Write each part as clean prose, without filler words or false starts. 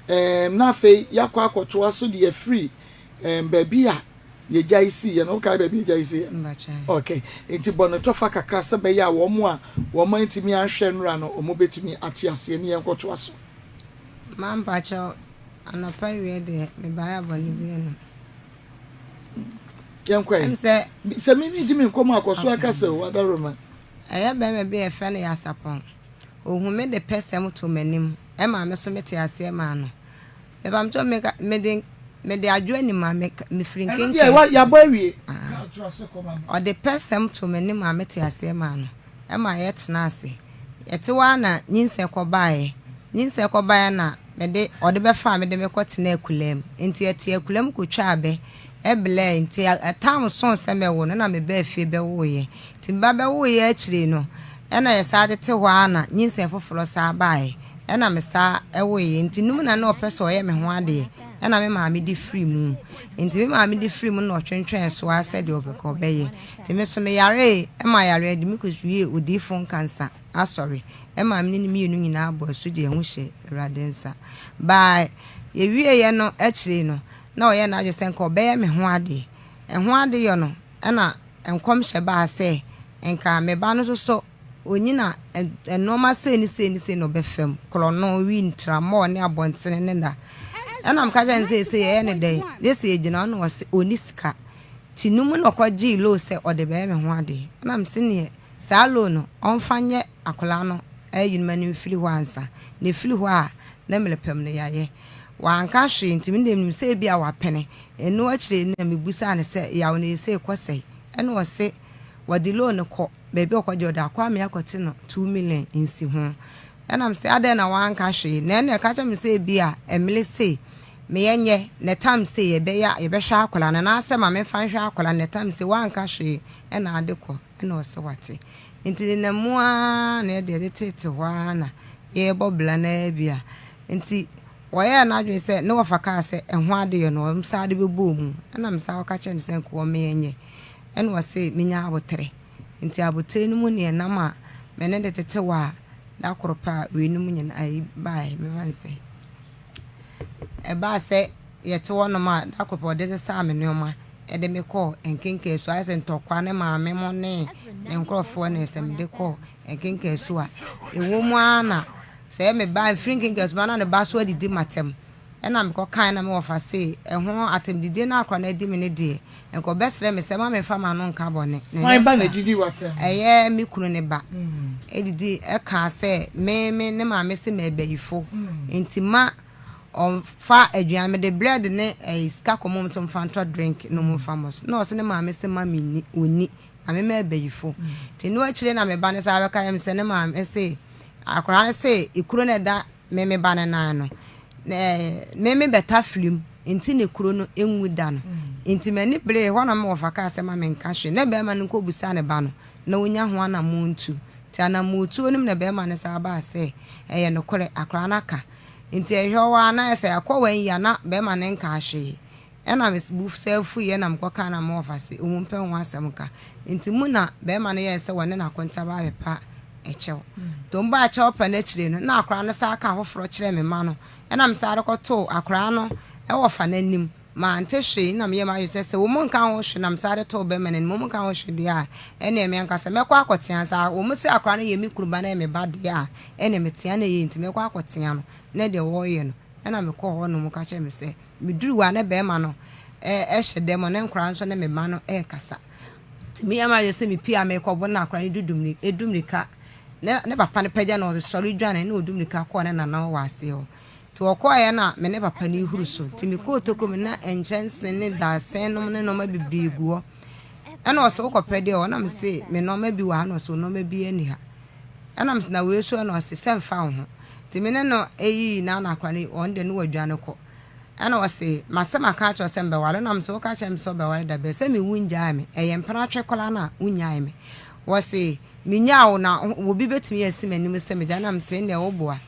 Ɛɛm, na afei yɛakɔ akɔtoa so de afiri ɛɛm, baabi a yɛgyae siiɛ no. Wokae baabi a yɛgyae siiɛ no? Ok, nti bɔ no tɔfa kakra sɛ bɛyɛ a wɔn a wɔn antumi anhwɛ nnora no, wɔn bɛtumi ate aseɛ ne yɛnkɔtoa so. Ma mpakyɛw, anɔpa wia deɛ mebaeɛ a bɔne bi nnom. Yɛnkɔ ɛ. Sɛ Sɛ me medi me nkɔmmɔ a, kɔ so ara kasa o, adaworoma. Ɛyɛ barima bi a yɛfrɛ no Yasapɔn. Ɔhuu me de pɛsɛm too m'anim maa me nso metee aseɛ maa no. Mepamkyɛw meka mede mede adwo anim a meka mefiri Ɛno deɛ wa nkenkansi. yɛabɔ awie. Ah. Ka toa so kɔ ma me. Ɔde pɛsɛm too m'anim maa metee aseɛ maa no ma yɛtenaa ase. Yɛte hɔ ara na nyinsɛn kɔbaeɛ. Nyinsɛn kɔbaeɛ na mede ɔde bɛfaa me de me kɔtenaa akulaa mu. Nti yɛte akulaa mu kɔtwaa bɛ blɛɛ nti tam soo sɛ mɛwo no na mebaa fie bɛwoeɛ. Nti meba bɛwoeɛ akyire no ɛna yɛsan tete hɔ ara na nyinsɛn foforɔ san baeɛ ɛna mesan woeɛ. Nti num na na ɔpɛ sɛ ɔyɛ me ho adeɛ ɛna me maame de firi mu. Nti me maame de firi mu na ɔtwentwɛn so ara sɛdeɛ ɔpɛ ka ɔbɛyɛ. Nti me nso meyaree ma yareɛ de me kɔwiee odiyifoɔ Nkansa asɔre ɛma me ne no mmienu nyinaa bɔɔ asu de yɛn ho hyɛɛ Awurade nsa. By yɛwieeɛ no akyire no na ɔyɛɛ n'adwene sɛ nka ɔbɛyɛ me ho adeɛ. Ɛho adeyɔ no ɛna nkɔmhyɛ baa sɛ nka me ba no nso so ɔnyin a nnoɔma sei ne sei ne sei na ɔbɛfa mu, korɔno, win, tramɔɔ ne abɔntene ne da. Ɛna meka kyerɛɛ no sɛ seesei yɛyɛ no dɛn? Gye sɛ yɛgyina hɔ na ɔse ɔnni sika. Nti no mu na ɔkɔgyee loan sɛ ɔde bɛyɛ me ho adeɛ. Ɛna mese neɛ saa loan no ɔmfa nyɛ akwadaa no ayi no ma no mfiri hɔ ansa. Na ɛfiri hɔ a na mmerɛ pɛ mu no yɛayɛ. Wanka hwee nti me deɛ menim sɛ ebia wapene. Ɛno akyire no na mebisaa no sɛ yaw no seesei kɔ sɛn? Ɛna ɔse wɔde loan no kɔ baabi a ɔkɔgye ɔde akɔ ame akɔte no 2 million nsi ho. Ɛna mese adɛn na wanka hwee? Na ɛna ɛka kyerɛ me sɛ ebia mmere sei meyɛ nyɛ na tam sei yɛbɛyɛ a yɛbɛhwɛ akwadaa no anaasɛ ma memfa nhwɛ akwadaa no na tam sei wanka hwee ɛna ade kɔ ɛna ɔse wate. Nti nenam mu ara na yɛde yɛde tete hɔ ara na yɛrebɔ bra no ara bi a nti wɔyɛɛ n'adwene sɛ ne wɔfa kaa sɛ ɛho adeyɛ no ɔsan de bɛbɔɔ mu ɛna mesan kɔka kyerɛɛ no sɛ nka ɔmmɛyɛ nyɛ ɛna ɔse menya aboterɛ nti aboterɛ no mu ne ɛnam a me ne de tete hɔ a da koro pɛ a weinom nyinaa ayi baeɛ mefa no sɛ ɛbaa sɛ yɛte hɔnom a da koro pɛ ɔde sesaa me nneɛma ɛde me kɔɔ nkenkan so ayɛ sɛ ntɔkwa ne maame mo ne ne nkurɔfoɔ ne sɛ mede kɔɔ nkenkan so a ɛwɔ mu ara na sɛ me ba mfiri nkenkan so ba na ne ba so adidi m'atɛm ɛna mekɔkae na mewɔfa se ɛho atɛmdidie no akora no adi me ne deɛ nka ɔbɛsrɛ me sɛ ma memfa m'ano nka bɔne na Hwan ɛnyɛ ba na saa. didi w'atɛm? Ɛyɛ me kunu ne ba ɛdidi ɛka sɛ me me ne maame se mɛbayifo nti ma ɔmfa aduane mede bread ne ɛyi sika kɔmɔ mu sɛ ɔmfa ntɔ drink na ɔmfa mmɔ so na ɔsɛ ne maame se ma menni ɔnni na me mɛbayifo nti no akyire na me ba ne saa bɛka yɛ me sɛ ne maame se akwaraa no se ekuro no ɛda me me ba ne nan no ɛɛ me me bɛta firim nti ne kuro no enwu da no nti m'ani bere hɔ na me wɔfa kaa sɛ ma me nka hwee na bɛrima no nkɔ busa ne ba no na onya ho anammɔntu nti anammɔntuo no mu na bɛrima no saa baa sɛ ɛyɛ nokorɛ akwaraa no aka nti ɛhwɛ hɔ a na sɛ akɔ wɔn yi a na bɛrima no nka hwee ɛna me bu sɛ fuiɛ na mekɔka na me wɔfa se ɔmu mpɛ ho asɛm ka nti mu na bɛrima no yɛɛ sɛ wɔne n'akonta ba abɛpa ɛkyɛw nti ɔmo ba ɛkyɛw pɛ n'akyire no na akwaraa no saa ka foforɔ kyerɛ me ma no ɛna me saa de kɔtoo akwaraa no ɛwɔ fa n'anim mante hwee na meyɛ m'adwene sɛ sɛ wɔn nka ho hwee na me saa de too bɛrima n'anim wɔn nka ho hwee deɛ a ɛnna ɛmɛ ankasa mɛkɔ akɔtea saa wɔn sɛ akwaraa no yɛ me kunu ba na ɛyɛ me ba deɛ a ɛnna metea na ɛyɛ nti mɛkɔ akɔtea no na deɛ wɔreyɛ no ɛna mekɔɔ hɔ nom ka kyerɛ me sɛ meduru hɔ a na bɛrima no ɛhyɛ dɛm ne nkwaraa nso ne me ba no ɛrekasa nti meyɛ m'adwene sɛ mepie a mekɔbɔ na akwaraa no dudu mmirika edu mmirika ne ne papa no pagya na ɔde sɔre dwane na ɔdu mmirika kɔɔ ne nana wɔ aseɛ hɔ nti ɔkɔɔeɛ na me ne papa no huru so nti mekɔɔ tokuro mu na nkyɛnse ne dadesɛn nom ne nneɛma bebree gu hɔ ɛna ɔsɛ wokɔpɛ deɛ ɔ na mese me nneɛma bi wɔ ha na ɔsɛ nneɛma bi ani ha ɛna mese na wei so ɛna ɔse sɛ mfa wo ho nti me ne no ɛyiyi na na akwaraa no ɔno deɛ ne wadwane kɔ ɛna ɔse masɛm aka akyerɛ sɛ mbɛware na mese woka kyerɛ me sɛ ɔbɛware da bɛɛ sɛ mewu ngyae me ɛyɛ mpena atwe koraa no a wonyae me wɔse menyaa wo na obi bɛtumi asi m'anim sɛ megya na mese neɛ woboa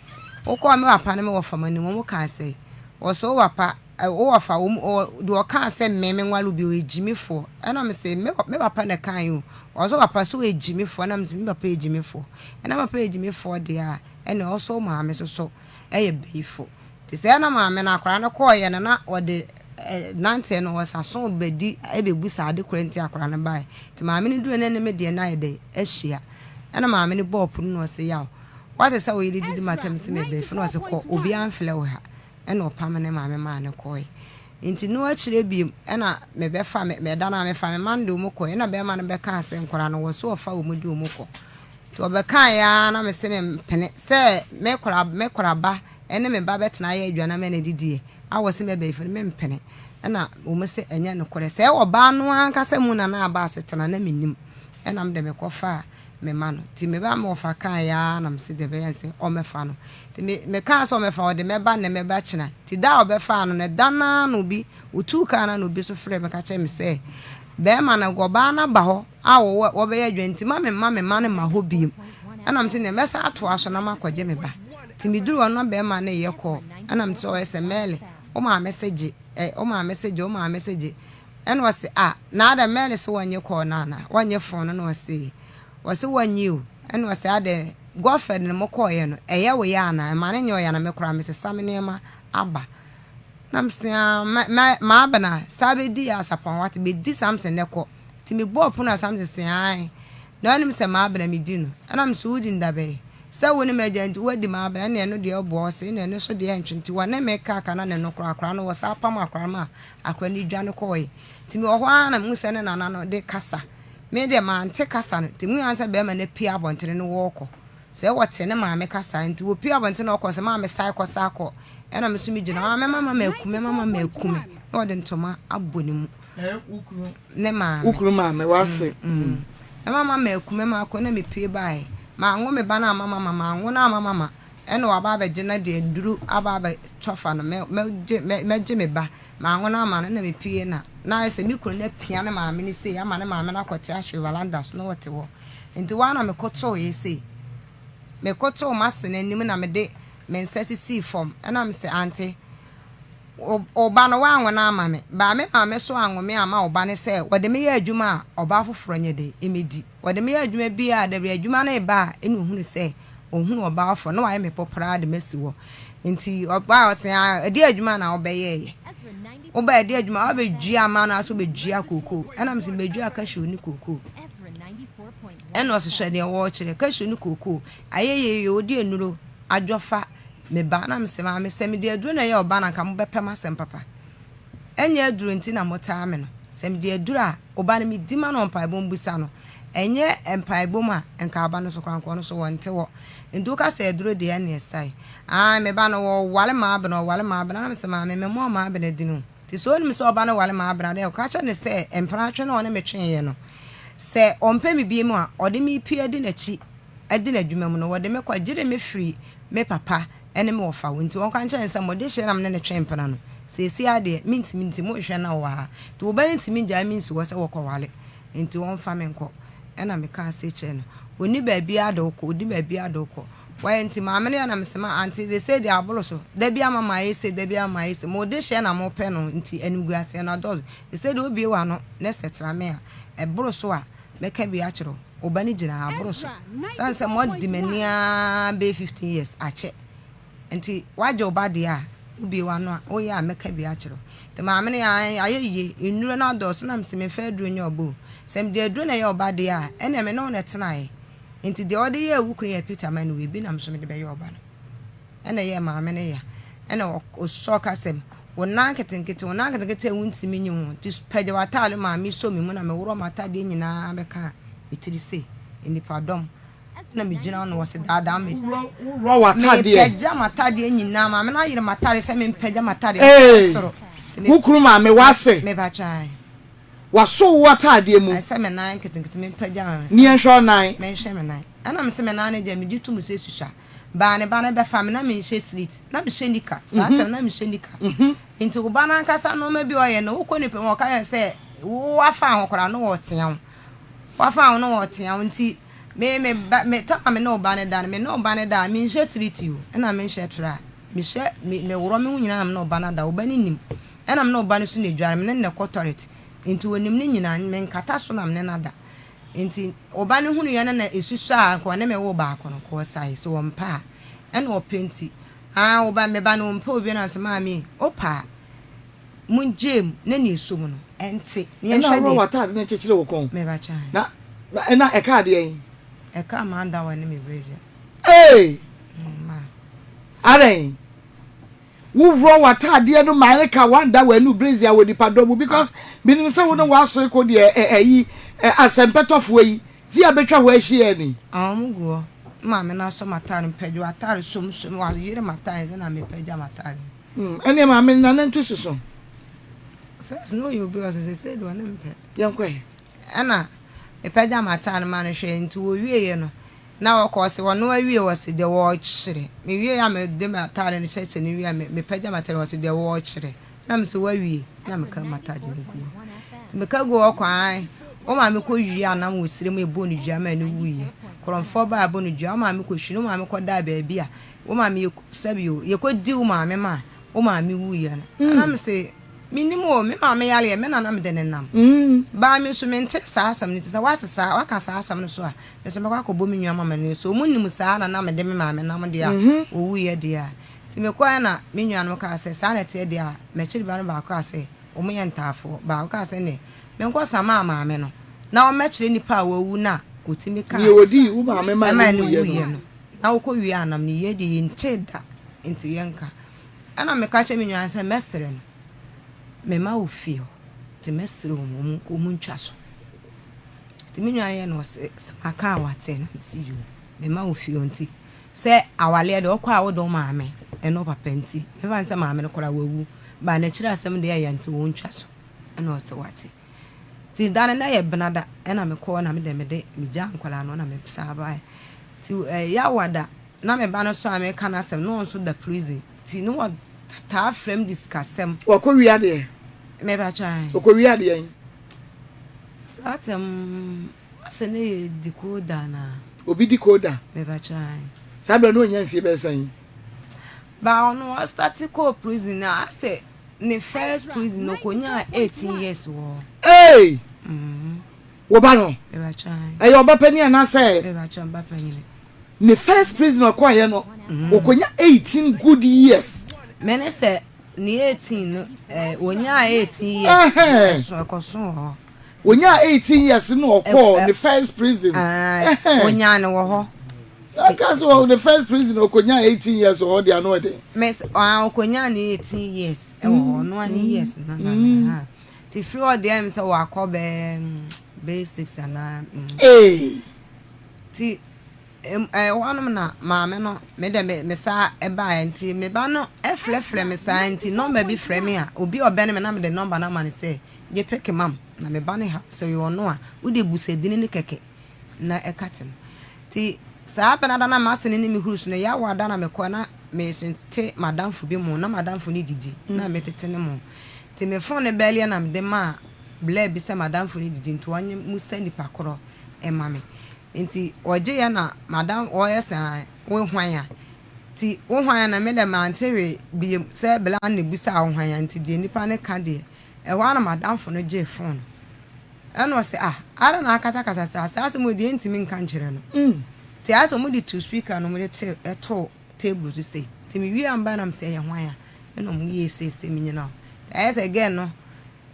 wokɔɔ me papa ne me wɔfa m'anim wɔn kaa sɛ wɔsɛ wo papa wo wɔfa deɛ ɔkaa sɛ me me nware bi ɔyɛ gyimifoɔ ɛna mese me papa na kan o ɔsɛ papa sɛ ɔyɛ gyimifoɔ ɛna mese me papa yɛ gyimifoɔ ɛna papa yɛ gyimifoɔ deɛ a ɛna ɔsɔ maame so so ɛyɛ bɛyifo. Nti sɛɛ na maame no akwadaa no kɔeɛ no na ɔde nanteɛ no ɔsaso bɛdi bɛbu saa ade korɔ nti akwadaa no baeɛ. Nti maame no duruiɛ na ɛne me deɛ no ayɛ dɛn ahyia. Ɛna maame no bɔɔ pono na ɔse yaw woate sɛ wo yere didi m'atam se meba fie na ɔse kɔ obiara mfrɛ wo ha. Ɛna ɔpam ne maame maa no kɔeɛ. Nti no akyire biom ɛna mebɛfa me ɛda no a mefa me mma no de wɔn kɔeɛ ɛna bɛrima no bɛkaa sɛ nkwadaa no wɔ so ɔfa wɔn de wɔn kɔ. Nti ɔbɛkaeɛ ara na mese mempene sɛ me kora me kora ba ne me ba bɛtena ayɛ aduane ama no adidiɛ a wɔse mɛbɛyifo no mempene. Ɛna wɔn se ɛnyɛ nokorɛ. Sɛ ɛwɔ baa no ankasa mu na na aba asetena na mennim. Ɛna mede mekɔfaa me mma no. Nti me ba me wɔfa kaeɛ ara na mese deɛ ɛbɛyɛ ne sɛ ɔmmɛfa no. Nti me mekaa sɛ ɔmmɛfa ɔde mɛba nnɛ mɛba kyena. Nti da a ɔbɛfaa no no da no ara na obi ɔtuu kaa no ara na obi nso frɛɛ me ka kyerɛɛ me sɛ bɛrima no ɔbaa no aba hɔ a wɔwɔ wɔbɛyɛ adwuma nti ma me mma me mma no mma hɔ bio. Ɛna mese neɛ mɛsan atoa so na makɔgye me ba. Nti meduru hɔ no na bɛrima no reyɛ call. Ɛna mete sɛ ɔyɛ sɛ Mɛɛle wo maame se gye ɛ wo maame se gye wo maame se gye. Ɛna ɔse ah na adɛn Mary se wɔnye call no anaa wɔnye phone no na ɔse ɔse wɔnye o ɛna ɔse adɛn Godfred ne mo kɔɔyɛ no ɛyɛ wo ya anaa ɛma no nyɛ ɔya na me koraa mesesa me nneɛma aba na mese ah mɛ Maabena saa bɛdi yɛ asapɔn wate bɛdi Samson nɛ kɔ nti mebɔɔ pono a Samson se ae na ɔnim sɛ Maabena medi no ɛna mese wodi no dabɛn sɛ wo ne m'agya nti woadi Maabena ɛna ɛno deɛ ɔboa ɔse ɛna ɛno so deɛ ɛntwe nti wɔne me kaaka na ne no koraa koraa no wɔsa apam akora no ma Akora no dwane kɔɔe. Nti mewɔ hɔ ara na mehu sɛ ne nana no de kasa. Me deɛ mante kasa no. Nti mehui ara sɛ bɛrima no apue abɔntene no wɔɔkɔ. Sɛ wɔte ne maame kasa nti wɔpue abɔntene na ɔkɔ sɛ maame sae kɔ sae kɔ. Ɛna me nso megyina hɔ, ah mɛma mama aku me, mɛma mama aku me. Na ɔde ntoma abɔ ne mu. Ne maame. Wo kunu maame, w'ase. Mɛma mama aku me, mɛma aku me. Ɛna mepue baeɛ. Manwo me ba no amma mama, manwo no amma mama. Ɛna waba abɛgye na deɛ aduru aba abɛtɔ fa no, mɛ, mɛgye, mɛ, mɛgye me ba. Manwo no ama no, ɛna mepue na, na ayɛ sɛ me kunu no apia ne maame no sei ama ne maame no akɔte ahwe valanda so na ɔte hɔ. Nti hɔ ara na mekotooeɛ sei. Mekotoo m'ase no anim na mede me nsa sisii fam. Ɛna mese, Ante, wo, wo ba no woanwo no ama me. Baa me maame so anwo me amma wo ba no sɛ wɔde me yɛ adwuma a ɔbaa foforɔ nyɛ dɛn, mmɛdi. Wɔde me yɛ adwuma biara a, dabi adwuma no reba a, ɛna ɔhunu sɛ ɔhunu ɔbaa foforɔ na wayɛ me pɔpraa de masi hɔ. Nti ɔbaa ɔse ah ɛdeɛ adwuma na wobɛyɛɛyɛ? Wobaa ɛdeɛ adwuma wabɛdua ama anaasɛ wobɛdua kookoo? Ɛna mese mebɛdua cashew ne kookoo. Ɛna ɔse hwɛ deɛ wɔrekyerɛ cashew ne kookoo ayɛ yie yie wode nnuro adwɔfa me ba. Ɛna mese maame sɛ mede aduro na ɛyɛ ɔba no anka mobɛpɛ m'asɛm papa. Ɛnyɛ aduro nti na motaa me no. Sɛ mede aduro a, oba no medi ma no wɔ mpaebɔ mu bisa no. Ɛnyɛ mpaebɔ mu a, nka aba no so koraa nka ɔno so wɔnte hɔ. Nti woka sɛ aduro deɛ ɛneɛ sae. Aane me ba no wɔware Maabena ɔware Maabena na mese maame memmɔɔ Maabena din o. Nti sɛ ɔnim sɛ ɔba no ware Maabena deɛ ka kyerɛ no sɛ mpena twe no a ɔne me tweeɛ no sɛ ɔmpɛ me biom a ɔde me pue adi n'akyi adi n'adwuma mu no wɔde me kɔ gyere me firi me papa ne me wɔfa hɔ nti wɔnka nkyerɛ no sɛ mo dehyeɛ na me ne no twe mpena no seesei ara deɛ mentumi nti monhwɛ na ɔwɔ ha nti wo ba no ntumi ngyae me nsi hɔ sɛ wɔkɔware nti wɔmfa me nkɔ ɛna mekaa sei kyerɛɛ no ɔnni baabiara de wokɔ ɔnni baabiara de wokɔ wayɛ nti maame no yɛ na mese ma ante seesei deɛ aboro so da biara ma mayɛ sei da biara mayɛ sei mo dehyeɛ na mopɛ no nti animguaseɛ no adɔɔso seesei deɛ wobue w'ano na sɛ tra me a ɛboro so a mɛka bi akyerɛ wo. Wo ba no gyina ha aboro so. Sane sɛ moadi m'ani ara bɛyɛ 15 years akyɛ nti woagye wo ba deɛ a wobue w'ano a woyɛ a mɛka bi akyerɛ wo. Nti maame no ae ayɛ yie nnuro no adɔɔso na mese memfa aduro nyɛ ɔba o. Sɛ mede aduro na ɛyɛ ɔba deɛ a ɛneɛ me ne wo na ɛtenaeɛ nti deɛ ɔde yɛɛ wo kunu yɛ Peter ma no wei bi na me nso mede bɛyɛ ɔba no. Ɛna ɛyɛɛ maame no ya. Ɛna ɔsɔɔ kasa mu, Wo nan nketenkete, wo nan nketenkete a wontumi nyi ho nti pagya w'ataade ma me sɔ me mu na meworɔ m'ataadeɛ nyinaa bɛkaa me tiri sei. Nnipadɔm na megyina hɔ na wɔse daadaa me. Worɔ w'ataadeɛ? Mepagya m'ataadeɛ nyinaa. Maame no ayere m'ataadeɛ sɛ mempagya m'ataadeɛ nkɔ soro. Wo kunu maame, w'ase? Mepakyɛ ae. Wasɔ wo ataadeɛ mu? Ayɛ sɛ me nan nketenkete mempagya. Ni yɛnhwɛ wo nan. Menhwɛ me nan. Ɛna mese me nan no deɛ megye tom sɛ susua. Baa ne ba no bɛfa me na menhyɛ slit, na mehyɛ nika, saa tɛm na mehyɛ nika. Nti wo ba no ankasa nnoɔma bi ɔyɛ no, wokɔ nipa mu ɔka yɛ sɛ wo wafa ho koraa no wɔtea wo. Wafa ho no wɔtea wo nti me me ba me tama me ne wo ba no da no, me ne wo ba no da a menhyɛ slit o, ɛna menhyɛ tra. Mehyɛ me meworɔ me ho nyinaa na me ne wo ba no ada, wo ba no nim. Ɛna me ne wo ba no so na edware, me ne no na ɛkɔ toilet. Nti onim ne nyinaa, menkata so na me ne no ada. Enti ɔba no hunuiɛ no na ɛsusua a anka ɔne me woo baako no, anka ɔsae. Sɛ ɔmpɛ a, ɛna ɔpɛ nti. Aa wo ba me ba no ɔmpɛ obi na sɛ maame wopɛ a mongyae mu na nea ɛsɔ mu no ɛnte na Ɛna yɛnhwɛ aworɔ deɛ. w'ataade no kyekyere wo kɔn. Me ba kyan. Na na ɛna ɛkaa deɛn? Ɛkaa m'andawa ne me brazier. Ee! Mm, ma. Adɛn? Woworɔ w'ataadeɛ no ma ɛka w'andawa ne wo brazier wɔ nipadɔm mu because menim sɛ wo ne w'asoe ko deɛ ɛ ɛyi ɛ asɛmpɛtɔfoɔ yi ti a bɛtwa hɔ ahyia ni. Ah, wɔn gu hɔ. Me maame no asɔ m'ataade, mepagya w'ataade som som, wayere m'ataade nti na mepagya m'ataade. Mm, ɛneɛ maame no nanantu soso. First na ɔyɛ obi a ɔsɛ sɛsɛ deɛ ɔne mpɛ. Yɛnkɔ ɛ. Ɛna mepagya m'ataade ma no hwɛ nti wɔwieɛ no na ɔkɔ ɔse ɔno awie ɔse deɛ wɔrekyerɛ mewie a mede m'ataade no hyɛhyɛ no wie a mepagya m'ataade ɔse deɛ wɔrekyerɛ na mese wawie na meka m'ataade no gu hɔ nti meka gu hɔ kɔ ae wo maame kɔ wie a nam wɔ sire mu ɛbɔ no dua ma ɛno wuiɛ korɔmfoɔ baa ɛbɔ no dua wo maame kɔ hwi no wo maame kɔ daa baabi a wo maame yɛ sɛbi o yɛkɔ di wo maame ma wo maame wuiɛ no na mese Mennim o, me maame yareɛ, me na na mede no nam. Baa me nso mente saa asɛm no nti sɛ woate saa, woaka saa asɛm no so a, me nso mɛkɔ akɔbɔ me nua amanneɛ. Sɛ wɔn nim saa na na mede me maame nam deɛ a, ɔwuiɛ deɛ a. Nti mekɔeɛ na me nuanom kaa sɛ saa na ɛteɛ deɛ a, m'akyiri ba no baako kaa sɛ wɔn yɛ ntaafoɔ, baako kaa sɛ neɛ menkɔ samaa maame no na ɔmmɛkyerɛ nipa a wawu no a ɔtumi kaa Deɛ ɔdii wo maame maa ɛma no no wuiɛ wuiɛ no. no, na wokɔwie anam no yei deɛ yɛntee da nti yɛnka. Ɛnna meka kyerɛɛ me nua no sɛ, Mɛsrɛ no, memma wo fie hɔ, nti mɛsrɛ wɔn, wɔntwa so. Nti me nua no yɛ na ɔse, sɛ maka a wate? Na mese, yoo, memma wo fie hɔ nti, sɛ awaleɛ deɛ ɔkɔ a wode wo maame ne wo papa nti, memfa no sɛ maame no koraa wawu, but n'akyiri asɛm deɛ ɛyɛ nti wɔntwa so. Ɛnna ɔse wate. Nti da no na ɛyɛ benada, ɛnna mekɔɔ na me deɛ mede megyaa nkwadaa no na mesan baeɛ. Nti Yawada Na me ba no so a meka n'asɛm no ɔnso da prison nti ne wɔ taa frɛ me de sikasɛm. Wakɔ wia deɛ. Me pa kyɛw ahe. Ɔkɔ wia deɛ yi. Saa tɛm asɛ ne yɛ decoder anaa. Obi decoder. Me pa kyɛw ahe. Saa berɛ no ɔnya mfie bɛyɛ sɛn. Ba ɔno ɔstarte kɔɔ prison no asɛ ne first prison no ɔkɔnyaa 18 years wɔ hɔ. Eii! Wo ba no? Me pa kyɛw ahe. Ɛyɛ ɔba panin anaasɛ? Me pa kyɛw ba panin. Ne first prison ɔkɔeɛ no ɔkɔnya 18 good years. Me ne sɛ ne 18 no eh, ɔnyaa 18 years ɛso ɛkɔso wɔ hɔ. Ɔnyaa 18 years no ɔkɔɔ ne first prison. Ɔnyaa no wɔ hɔ. Aka sɛ wɔ ne first prison ɔkɔnyaa 18 years wɔ hɔ deɛ ano ɛden. Me sɛ ɔkɔnyaa ne 18 years ɛwɔ hɔ ɔno ani years na na na. Ti firi hɔ deɛ ɛm sɛ wakɔ bɛɛ bɛyɛ six anaa. Ee. Nti ɛhɔnom na maame no, me dɛ me me saa baeɛ nti me ba no frɛfrɛ me saa nti nɔmba bi frɛ me a obi a ɔbɛn me na mede nɔmba no ama no sɛ gye peke ma m na me ba no ha sɛ ɔyɛ ɔno a wode busa dini no kɛkɛ na ɛka te no nti saa benada na m'ase no ne me huru so no yawa da na mekɔ na mesete madamfo bi mo na madamfo no didi na metete ne mo nti me fon no bɛleɛ na mede maa blɛ bi sɛ madamfo no didi nti ɔnye musa nipa korɔ ma me nti ɔgyeeɛ na madam ɔyɛ sɛ ae wo hwan a nti wo hwan a na me dɛ mante hwee biom sɛ bla na ebusaa wo hwan a nti deɛ nipa no ka deɛ ɛhɔ ara na madamfo no gyee phone no ɛna ɔse ah adɛn na akasakasa saa saa asɛm wei deɛ yɛntumi nka nkyerɛ no nti ayɛ sɛ ɔmo de to speaker no ɔmo de te ɛtoo table so sei nti me wie a mbae na mese ɛyɛ hwan a ɛna ɔmo yɛɛ sei sei me nyina hɔ nti ayɛ sɛ girl no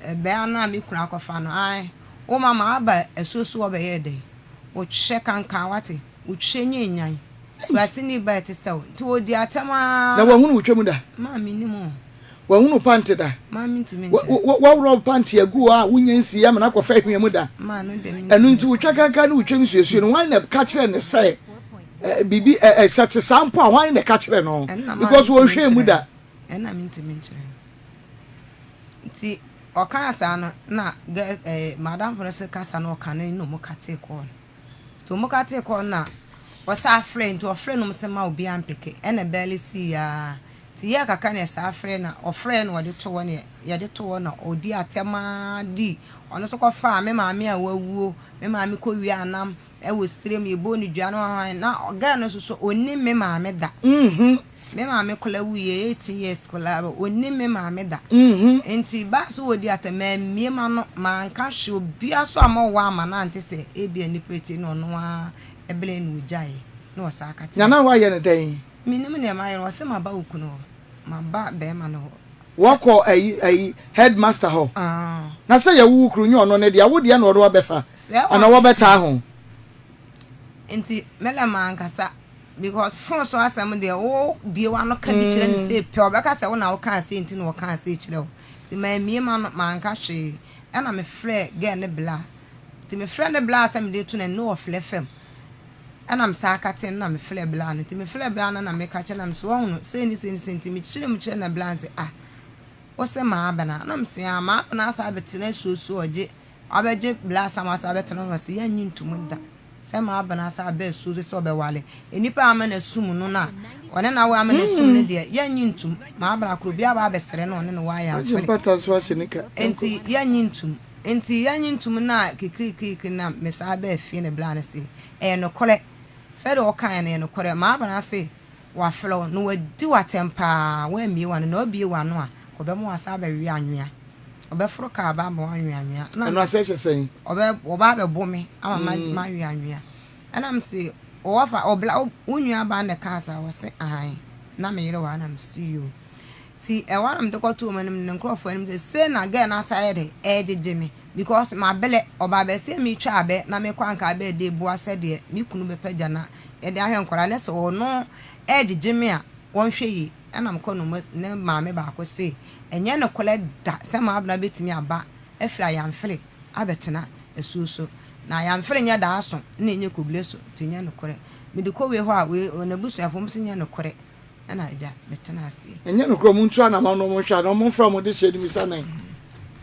Bea no a me kunu akɔfa no, ae, wo mama aba asuo so hɔ bɛyɛɛ dɛn? Wo kyɛ kankan, wate? Wo kyɛ nyɛ nyan. Kuraseni ba a ɛte sɛ wo. Nti ɔdi atɛm ara. Na wahunu wo twam da? Maa mennim o. Wahunu wo pante da? Maa mentumi nkyerɛ. Waworɔ wo pante agu hɔ a wonya nsii amena akɔfa ahwia mu da? Maa no deɛ mentumi nkyerɛ. Ɛno nti wo twa kankan ne wo twam suasua no, hwan na ɛka kyerɛɛ no sɛ biribi, sɛ ɛte saa mpo a, hwan na ɛka kyerɛɛ no? Because wɔnhwɛɛ mu da. Ɛno na mentumi nkyerɛ no. Ntsi ɔkaa saa no nna gɛl ɛɛ m'adamfo no se kasa na ɔka no nna ɔmo katee kɔɔl no. Ntsi ɔmo katee kɔɔl no na ɔsaa frɛɛ ntsi ɔfrɛɛ no ɔmo se mma obiara mmpeke ɛna bɛɛle sii aa ntsi yɛɛ kakra na yɛsaa frɛɛ na ɔfrɛɛ na ɔde too hɔ na yɛde too hɔ na ɔdii atɛm aa dii ɔno so kɔfaa me maame a wawuo me maame kɔ wiaa nam Ɛwɔ serem yɛbɔɔ no dua no hwan na girl no nso so ɔnnim me maame da me maame kola wuiɛ 18 years kola ɔnnim me maame da nti baa so wɔdi atɛ mammie ma no manka hwee obia so ama ɔwɔ ama no ante sɛ ebia nipa etie na ɔno ara ɛbele na ɔgyaeɛ na ɔsaa ka Nana wayɛ no dɛn? Mennim deɛ mayɛ no, ɔse maba wo kunu hɔ, maba bɛɛma no hɔ. Wakɔ ayi ayi headmaster hɔ. Na sɛ yɛ wo kunu nyɛ ɔno ne dea, wo deɛ na ɔde wabɛfa anaa wabɛtaa ho. Nti me lɛ mankasa because phone so asɛm deɛ wo bue w'ano ka bi kyerɛ no sei pɛ ɔbɛka sɛ wo na wo kaa sei nti na ɔkaa sei kyerɛ wo. Nti mammue m'ano manka hwee ɛna me frɛɛ girl no bla. Nti me frɛ no bla sɛ mede reto n'anim na ɔflɛ fam. Ɛna me san katee no na me frɛɛ bla no. Nti me frɛɛ bla no na meka kyerɛ no na mese wahu no sei ne sei ne sei nti me kyerɛ mu kyerɛ no na bla no se ah wo se maabena na mese ah maabena asan abɛtena asuosuo ɔgye wabɛgye bla asam asan abɛtena hɔ na ɔse yɛnnye ntomu da sɛ maabena asan aba asuo so sɛ ɔbɛwale nnipa a ama no asum no no a ɔne no awo ama no asum no deɛ yɛnnye ntom maabena koro obi aba abɛsrɛ no ɔne no wɔ ayɛ Agye amfere mpata nso ahyɛ nika. nti yɛnnye ntom. Enti yɛnnye ntom no a kikirikirikiri na mesan baa fie no bla no se, Ɛyɛ nokorɛ, sɛdeɛ wokaeɛ no yɛ nokorɛ, m'abena se wafrɛ wo na wadi wo atɛm paa, woammue w'ano, na wabue w'ano a, nka ɔbɛma woasan abɛwe anwea, ɔbɛforo kaa aba ama woanwe anwea, na Ɛno aseɛ kyerɛ sɛn? ɔbɛ, ɔba abɛbo me ama ma, mawe anwea. Ɛna mese, Wo wɔfa, wo bla, wo nuabaa na ɛkaa saa? Ɔse, Aane, na me yere wɔ ha, na mese, Yoo. Nti ɛhɔ ara na mede kɔtoo wɔn anim ne nkurɔfoɔ anim sɛ sei na girl no asa ayɛ dɛ ɛregyegye me because mabrɛ, ɔbaa bɛsɛ metwa abɛ na mekɔ anka abɛ de boa sɛdeɛ me kunu bɛpɛ gya na yɛde ahwɛ nkwadaa na sɛ ɔno ɛregyegye me a wɔnhwɛ yie. Ɛna mekɔ no ne maame baako se ɛnyɛ nokorɛ da sɛ m'abena bɛtumi aba afiri Ayamfere abɛtena asuo so na Ayamfere nyɛ daaso na ɛnyɛ kobile so nti ɛnyɛ nokorɛ. Mede kɔ wei hɔ a wei n'abusuafoɔ wɔn se nyɛ nokorɛ. Ɛna agya, metenaa ase. Ɛnyɛ nokorɛ ɔmo ntu anamɔn na ɔmo nhwɛ anaa ɔmo mfrɛ ɔmo dehyeɛ no mmisa no ɛ.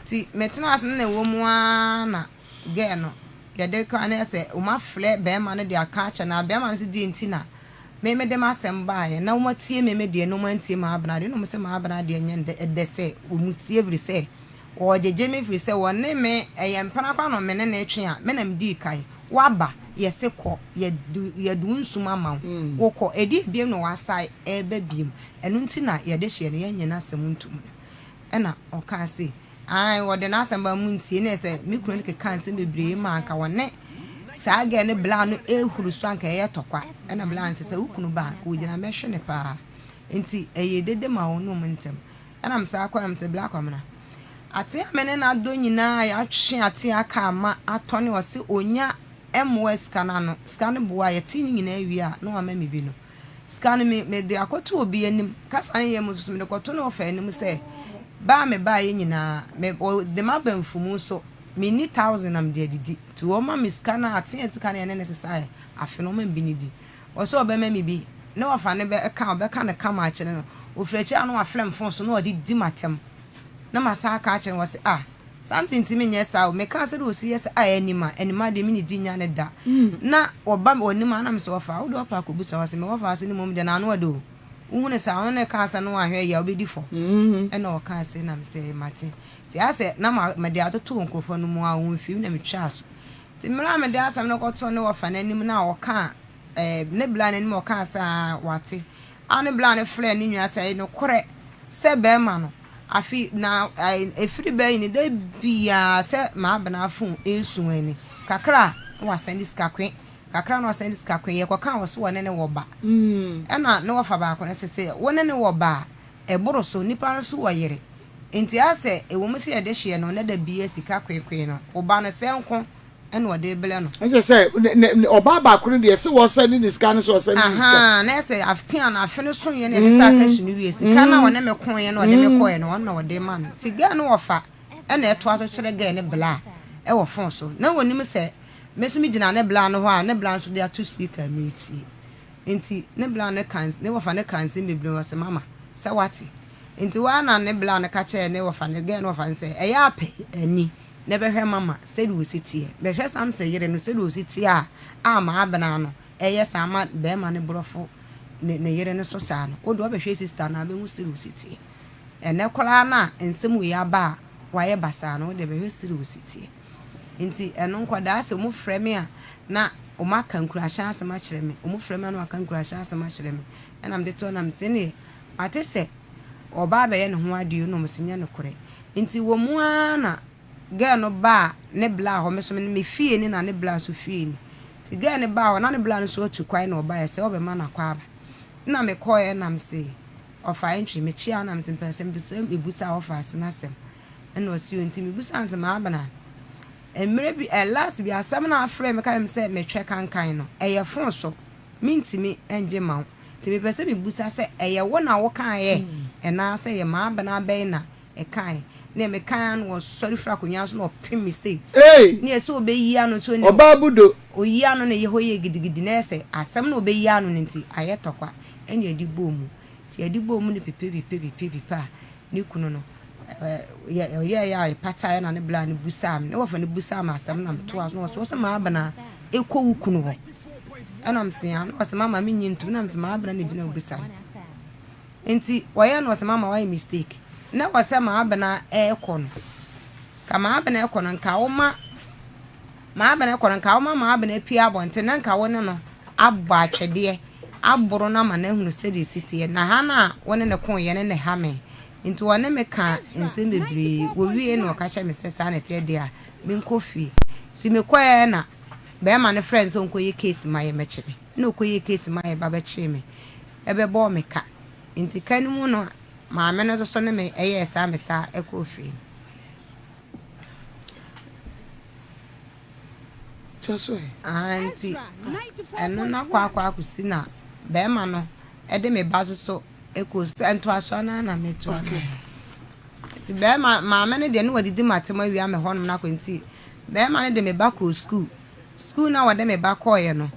Nti metenaa ase na ɛwɔ mu ara na girl no yɛde kɔ na sɛ ɔmo afrɛ bɛɛma no de aka akyerɛ no na bɛɛma no nso deɛ nti na me mede m'asɛm baeɛ na ɔmo atie me me deɛ na ɔmo antie m'abena deɛ na ɔmo sɛ m'abena deɛ nyɛ ndɛ ɛdɛ sɛ ɔmo tie ɛfiri sɛ Wɔgyegye me firi sɛ wɔne me, ɛyɛ mpena koraa na me ne no retwe a, me na medii kan. Woaba, yɛse kɔ, yɛde yɛde wo nsum ama wo, wokɔ. Ɛdeɛn biom na woasan reba biom? Ɛno nti na yɛde hyeɛ no, yɛnnye n'asɛm ntom no. Ɛna ɔkaa se, Aane, wɔde n'asɛm ba montie. Na ɛsɛ me kunu no kekaa nsɛm bebree maa anka wɔne saa girl no bla no rehuru so anka ɛyɛ tɔkwa. Ɛna bla no se, sɛ wo kunu ba a, anka ɔgyina mɛhwe no paa. Nti ɛyɛɛ dede maa wɔne wɔn ntam. Ɛna me saa kɔɛ na me se bla Kwamina ate a me ne no adɔ nyinaa yɛatwe ate aka ama atɔ ne ɔse ɔnya mmoa sika no ano sika no boa yɛte ne nyinaa wie a na wama me bi no sika no me mede akɔto obi anim kasa no yɛ mu nso mede kɔto ne ɔfa anim sɛ ba a me baeɛ nyinaa me ɔde m'aba mfumu so menni thousand na mede adidi nti ɔma me sika no ate a sika no yɛne ne sesaeɛ afe no ɔma me bi ne di Ɔsɛ ɔbɛma me bi, na wafa ne bɛ ka a, ɔbɛka no kama akyerɛ no. Ofiri akyiri a na wafrɛ me fon so na ɔde di m'atɛm. Na masan aka akyerɛ no, ɔse ah, Samson ntumi nyɛ saa o. Mekaa sɛdeɛ ɔsi yɛ sɛ ah, anim a, anim adeɛ me ne di nya no da. Na ɔba w'anim a na mese wɔfa, wode ɔpɛ akɔbisa, ɔse me wɔfa ase no mmom deɛ n'ano ɔdɛ o. Wohunu saa, ɔno na ɛkaa sɛ na wanhwɛ yie a wobɛdi fɔ. Ɛna ɔkaa sei na mese mate. Nti asɛ na mede atoto nkurɔfoɔ no mu a wɔmfiri na metwaa so. Ntsi mber a mede asɛm no kɔtoo no wɔfa n'enyim no a ɔkãa ne bra n'enyim a ɔkãa sɛ aah ɔatse a ne bra no frɛɛ no nua sɛ ɛyɛ nokorɛ sɛ bɛrima no afe na efiri bɛyi no da biara sɛ m'abena fon esu ani kakra a na ɔasɛnde sika kwe kakra na ɔasɛnde sika kwe yɛkɔkãa wɔ so wɔne ne wɔ ba ɛna ne wɔfa baako no sɛ sɛ wo ne ne wɔ ba a ɛboro so nipa no so wɔ yere Enti asɛ ɛwɔ mu sɛ yɛde hyeɛ no na da biara sika kwekwee no, wo ba no sɛ nko na ɔde rebrɛ no. Ɛkyerɛ sɛ ne ne ɔbaa baako no deɛ se wɔsɛnde ne sika no sɛ ɔsɛnde ne sika. Ahaa, na ɛsɛ afte a no afe no soeɛ na ɛsɛ sɛ aka hye no wie. Sika no a ɔne me koeɛ na ɔde me kɔeɛ no, ɔno na ɔde rema no. Nti girl no wɔfa na ɛtoa so kyerɛ girl no bla wɔ phone so. Na ɔnim sɛ me nso megyina ne bla no hɔ a ne bla nso de ato speaker meretie. Enti ne bla no ka ne wɔfa no ka nsɛm bebree ɔse mama sɛ wate enti waa na ne bla no ka kyerɛɛ ne wɔfa no girl no wɔfa no sɛ ɛyɛ a pɛ ani na bɛhwɛ mama sɛdeɛ ɔsi teɛ bɛhwɛ Samson yere no sɛdeɛ ɔsi teɛ a a maabena no ɛyɛ saa ma bɛɛma no borɔfo ne ne yere no so saa no wodeɛ wobɛhwɛ sister no a bɛhu sɛdeɛ ɔsi teɛ ɛnɛ koraa no a nsɛm wei aba a wayɛ basaa no wodeɛ bɛhwɛ sɛdeɛ ɔsi teɛ. Nti ɛno nkwadaa sɛ ɔmo frɛ me a na ɔmo aka nkurahyɛ asɛm akyerɛ me, ɔmo frɛ me a na waka nkurahyɛ asɛm akyerɛ me. Ɛna mede to hɔ na mese ɛneɛ mate sɛ ɔɔba abɛyɛ ne ho adeɛ o na ɔmo se nyɛ nokorɛ. Nti wɔ mu ara na girl no baa ne bla hɔ, me nso me fie ni na ne bla nso fie ni. Nti girl no baa hɔ na ne bla no nso atu kwan na ɔbaeɛ sɛ ɔbɛma no akwaaba. Nna mekɔɔɛ na mese ɔfa entry, mekyeaa no na mese mepɛ sɛ mepɛ sɛ mebusa ɔfa ase n'asɛm. Ɛna ɔse oo nti mebusaa no sɛ Maabena, mmerɛ bi ɛ last bi asɛm no a afrɛ me ka kyerɛ me sɛ metwɛ kankan no ɛyɛ fon so mentumi ngye mma wo nti mepɛ sɛ mebusa sɛ ɛyɛ wo na wokaeɛ anaa sɛ ɛyɛ Maabena bɛn na ɛkaeɛ. Nea mekaeɛ ara na ɔsɔre firi akonnwa no so na ɔpem me sei. Ei! Nea ɛsɛ ɔbɛyi ano nso ne Ɔbaa budo. Ɔyi ano no yɛ hɔ yɛ gidigidi na ɛyɛ sɛ asɛm no a ɔbɛyi ano no nti ayɛ tɔkwa ɛna ɛde bɔɔ mu. Nti ɛde bɔɔ mu no pipe pipe pipe pipe a ne kunu no yɛ ɔyɛeɛ a yɛpataeɛ na ne bla no busaa me ne wɔfa no busaa me asɛm na metoa so na ɔse wo se Maabena ɛkɔ wo kunu hɔ ɛna mese aa na ɔse mama menye ntom na mese Maabena na ɛgyina ɔbusa no. Nti wɔyɛ no ɔsɛ mama wayɛ mistake na ɛwɔ sɛ maabena ɛɛkɔ no nka maabena ɛkɔ no nka woma maabena ɛkɔ no nka woma maabena apue abɔnten na nka wo ne no abɔ atwɛdeɛ aboro no ama no ahunu sɛdeɛ ɛsi teɛ na ha no a wo ne no koeɛ no na ɛha me nti ɔne me ka nsɛm bebree wɔwie na ɔka kyerɛ me sɛ saa na ɛteɛ deɛ a menkɔ fie nti mekɔɛ na bɛrima no frɛ no sɛ ɔnkɔyɛ case ma yɛ mɛkye me na ɔkɔyɛ case ma yɛ ba bɛkyee me bɛbɔɔ me ka. Nti ka no mu no maame no nso so ne me yɛɛ saa me saa kɔɔ fie. Toa so ɛ. Ahaa nti ɛno na akɔ akɔ akɔsi na bɛɛma no de me ba nso so kɔɔ sukuu. Ntoasoɔ no ara na metoa no. Nti bɛɛma maame no deɛ ne wadidi m'atam awia me hɔnom no akɔ nti bɛɛma no de me ba kɔɔ sukuu. Sukuu no a wɔde me ba kɔeɛ no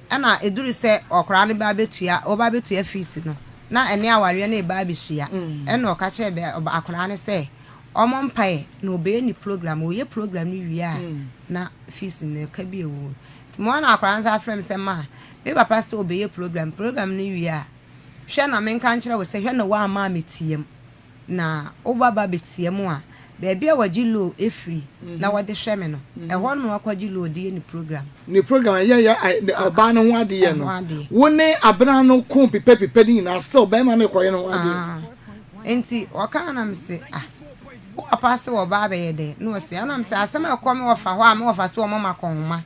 Ɛna ɛduru sɛ ɔkoraa no ba abɛtua, ɔba abɛtua fees no, na ɛne awareɛ no reba abɛhyia. Ɛna ɔka kyerɛɛ bɛ, ɔba, akoraa no sɛ, ɔmmɔ mpaeɛ na ɔbɛyɛ ne program. Ɔyɛ program no wie a, na fees no, ɛka bi a ɛwɔ mu. Nti mo ara na akoraa no san frɛɛ me sɛ, Ma, me papa sɛ ɔbɛyɛ program, program no wie a, hwɛ na menka nkyerɛ wo sɛ, hwɛ na woamma ammɛtia mu. Na wo ba ba bɛtia mu a, baabi a wɔgye loan firi na wɔde hwɛ me no, ɛhɔ na wakɔgye loan de yɛ ne program. Ne program a ɛyɛ yɛ ɔbaa no ho adeyɛ no, wo ne abena no ko pipɛpipɛ no nyinaa still bɛrima no rekɔyɛ ne ho adeɛ. Ah, nti ɔkaa na mese ah, wo papa se wɔba abɛyɛ dɛn? Na ɔse, ɛna mese asɛm a ɛkɔ me wɔfa hɔ a me wɔfa se wɔma makɔnhoma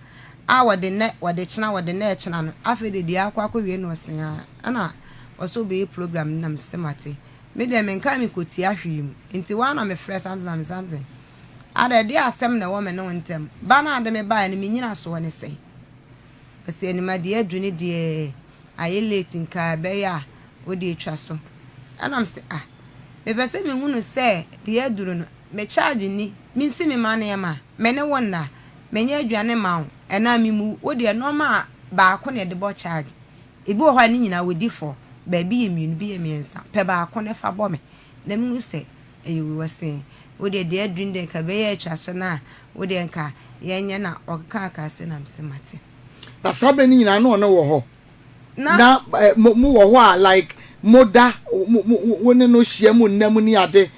a wɔde nnɛ wɔde kyena wɔde nnɛ ɛkyena no, afei de deɛ akɔ akɔwie na ɔse ah, ɛna ɔse ɔbɛyɛ program no na mese mate. Me deɛ menkaa me kɔtia hwee mu, nti woa na mefrɛ Samson na me Samson, adɛn ɛdeɛ asɛm na ɛwɔ me ne wo ntɛm, ba no a wode me baeɛ no me nyinasoɔ ne sɛn? Ɔse anima deɛ aduru ne deɛ ayɛ late nka ɛbɛyɛ a wode atwa so. Ɛna mese ah, mepɛ sɛ mehunu sɛ deɛ aduru no me charge nni, mensi me ma nneɛma, me ne wo nna, menyɛ aduane mma wo, ɛnaa memu wo, wo deɛ nnoɔma a baako na yɛde bɔ charge. Ebi wɔ hɔ a ne nyinaa wɔdi fɔ, baabi yɛ mmienu, bi yɛ mmiɛnsa. Pɛ baako na fa bɔ me na menhu sɛ ɛyɛ wei. Ɔse, wo deɛ deɛ aduru no deɛ nka ɛbɛyɛ atwa so no a, wo deɛ nka yɛnyɛ na ɔkekaaka ase na mese mate. Na saa berɛ no nyinaa na ɔne wɔ hɔ? Na. Na mo wɔ hɔ a like moda, mo mo wo ne no hyia mu nna mu ne ade?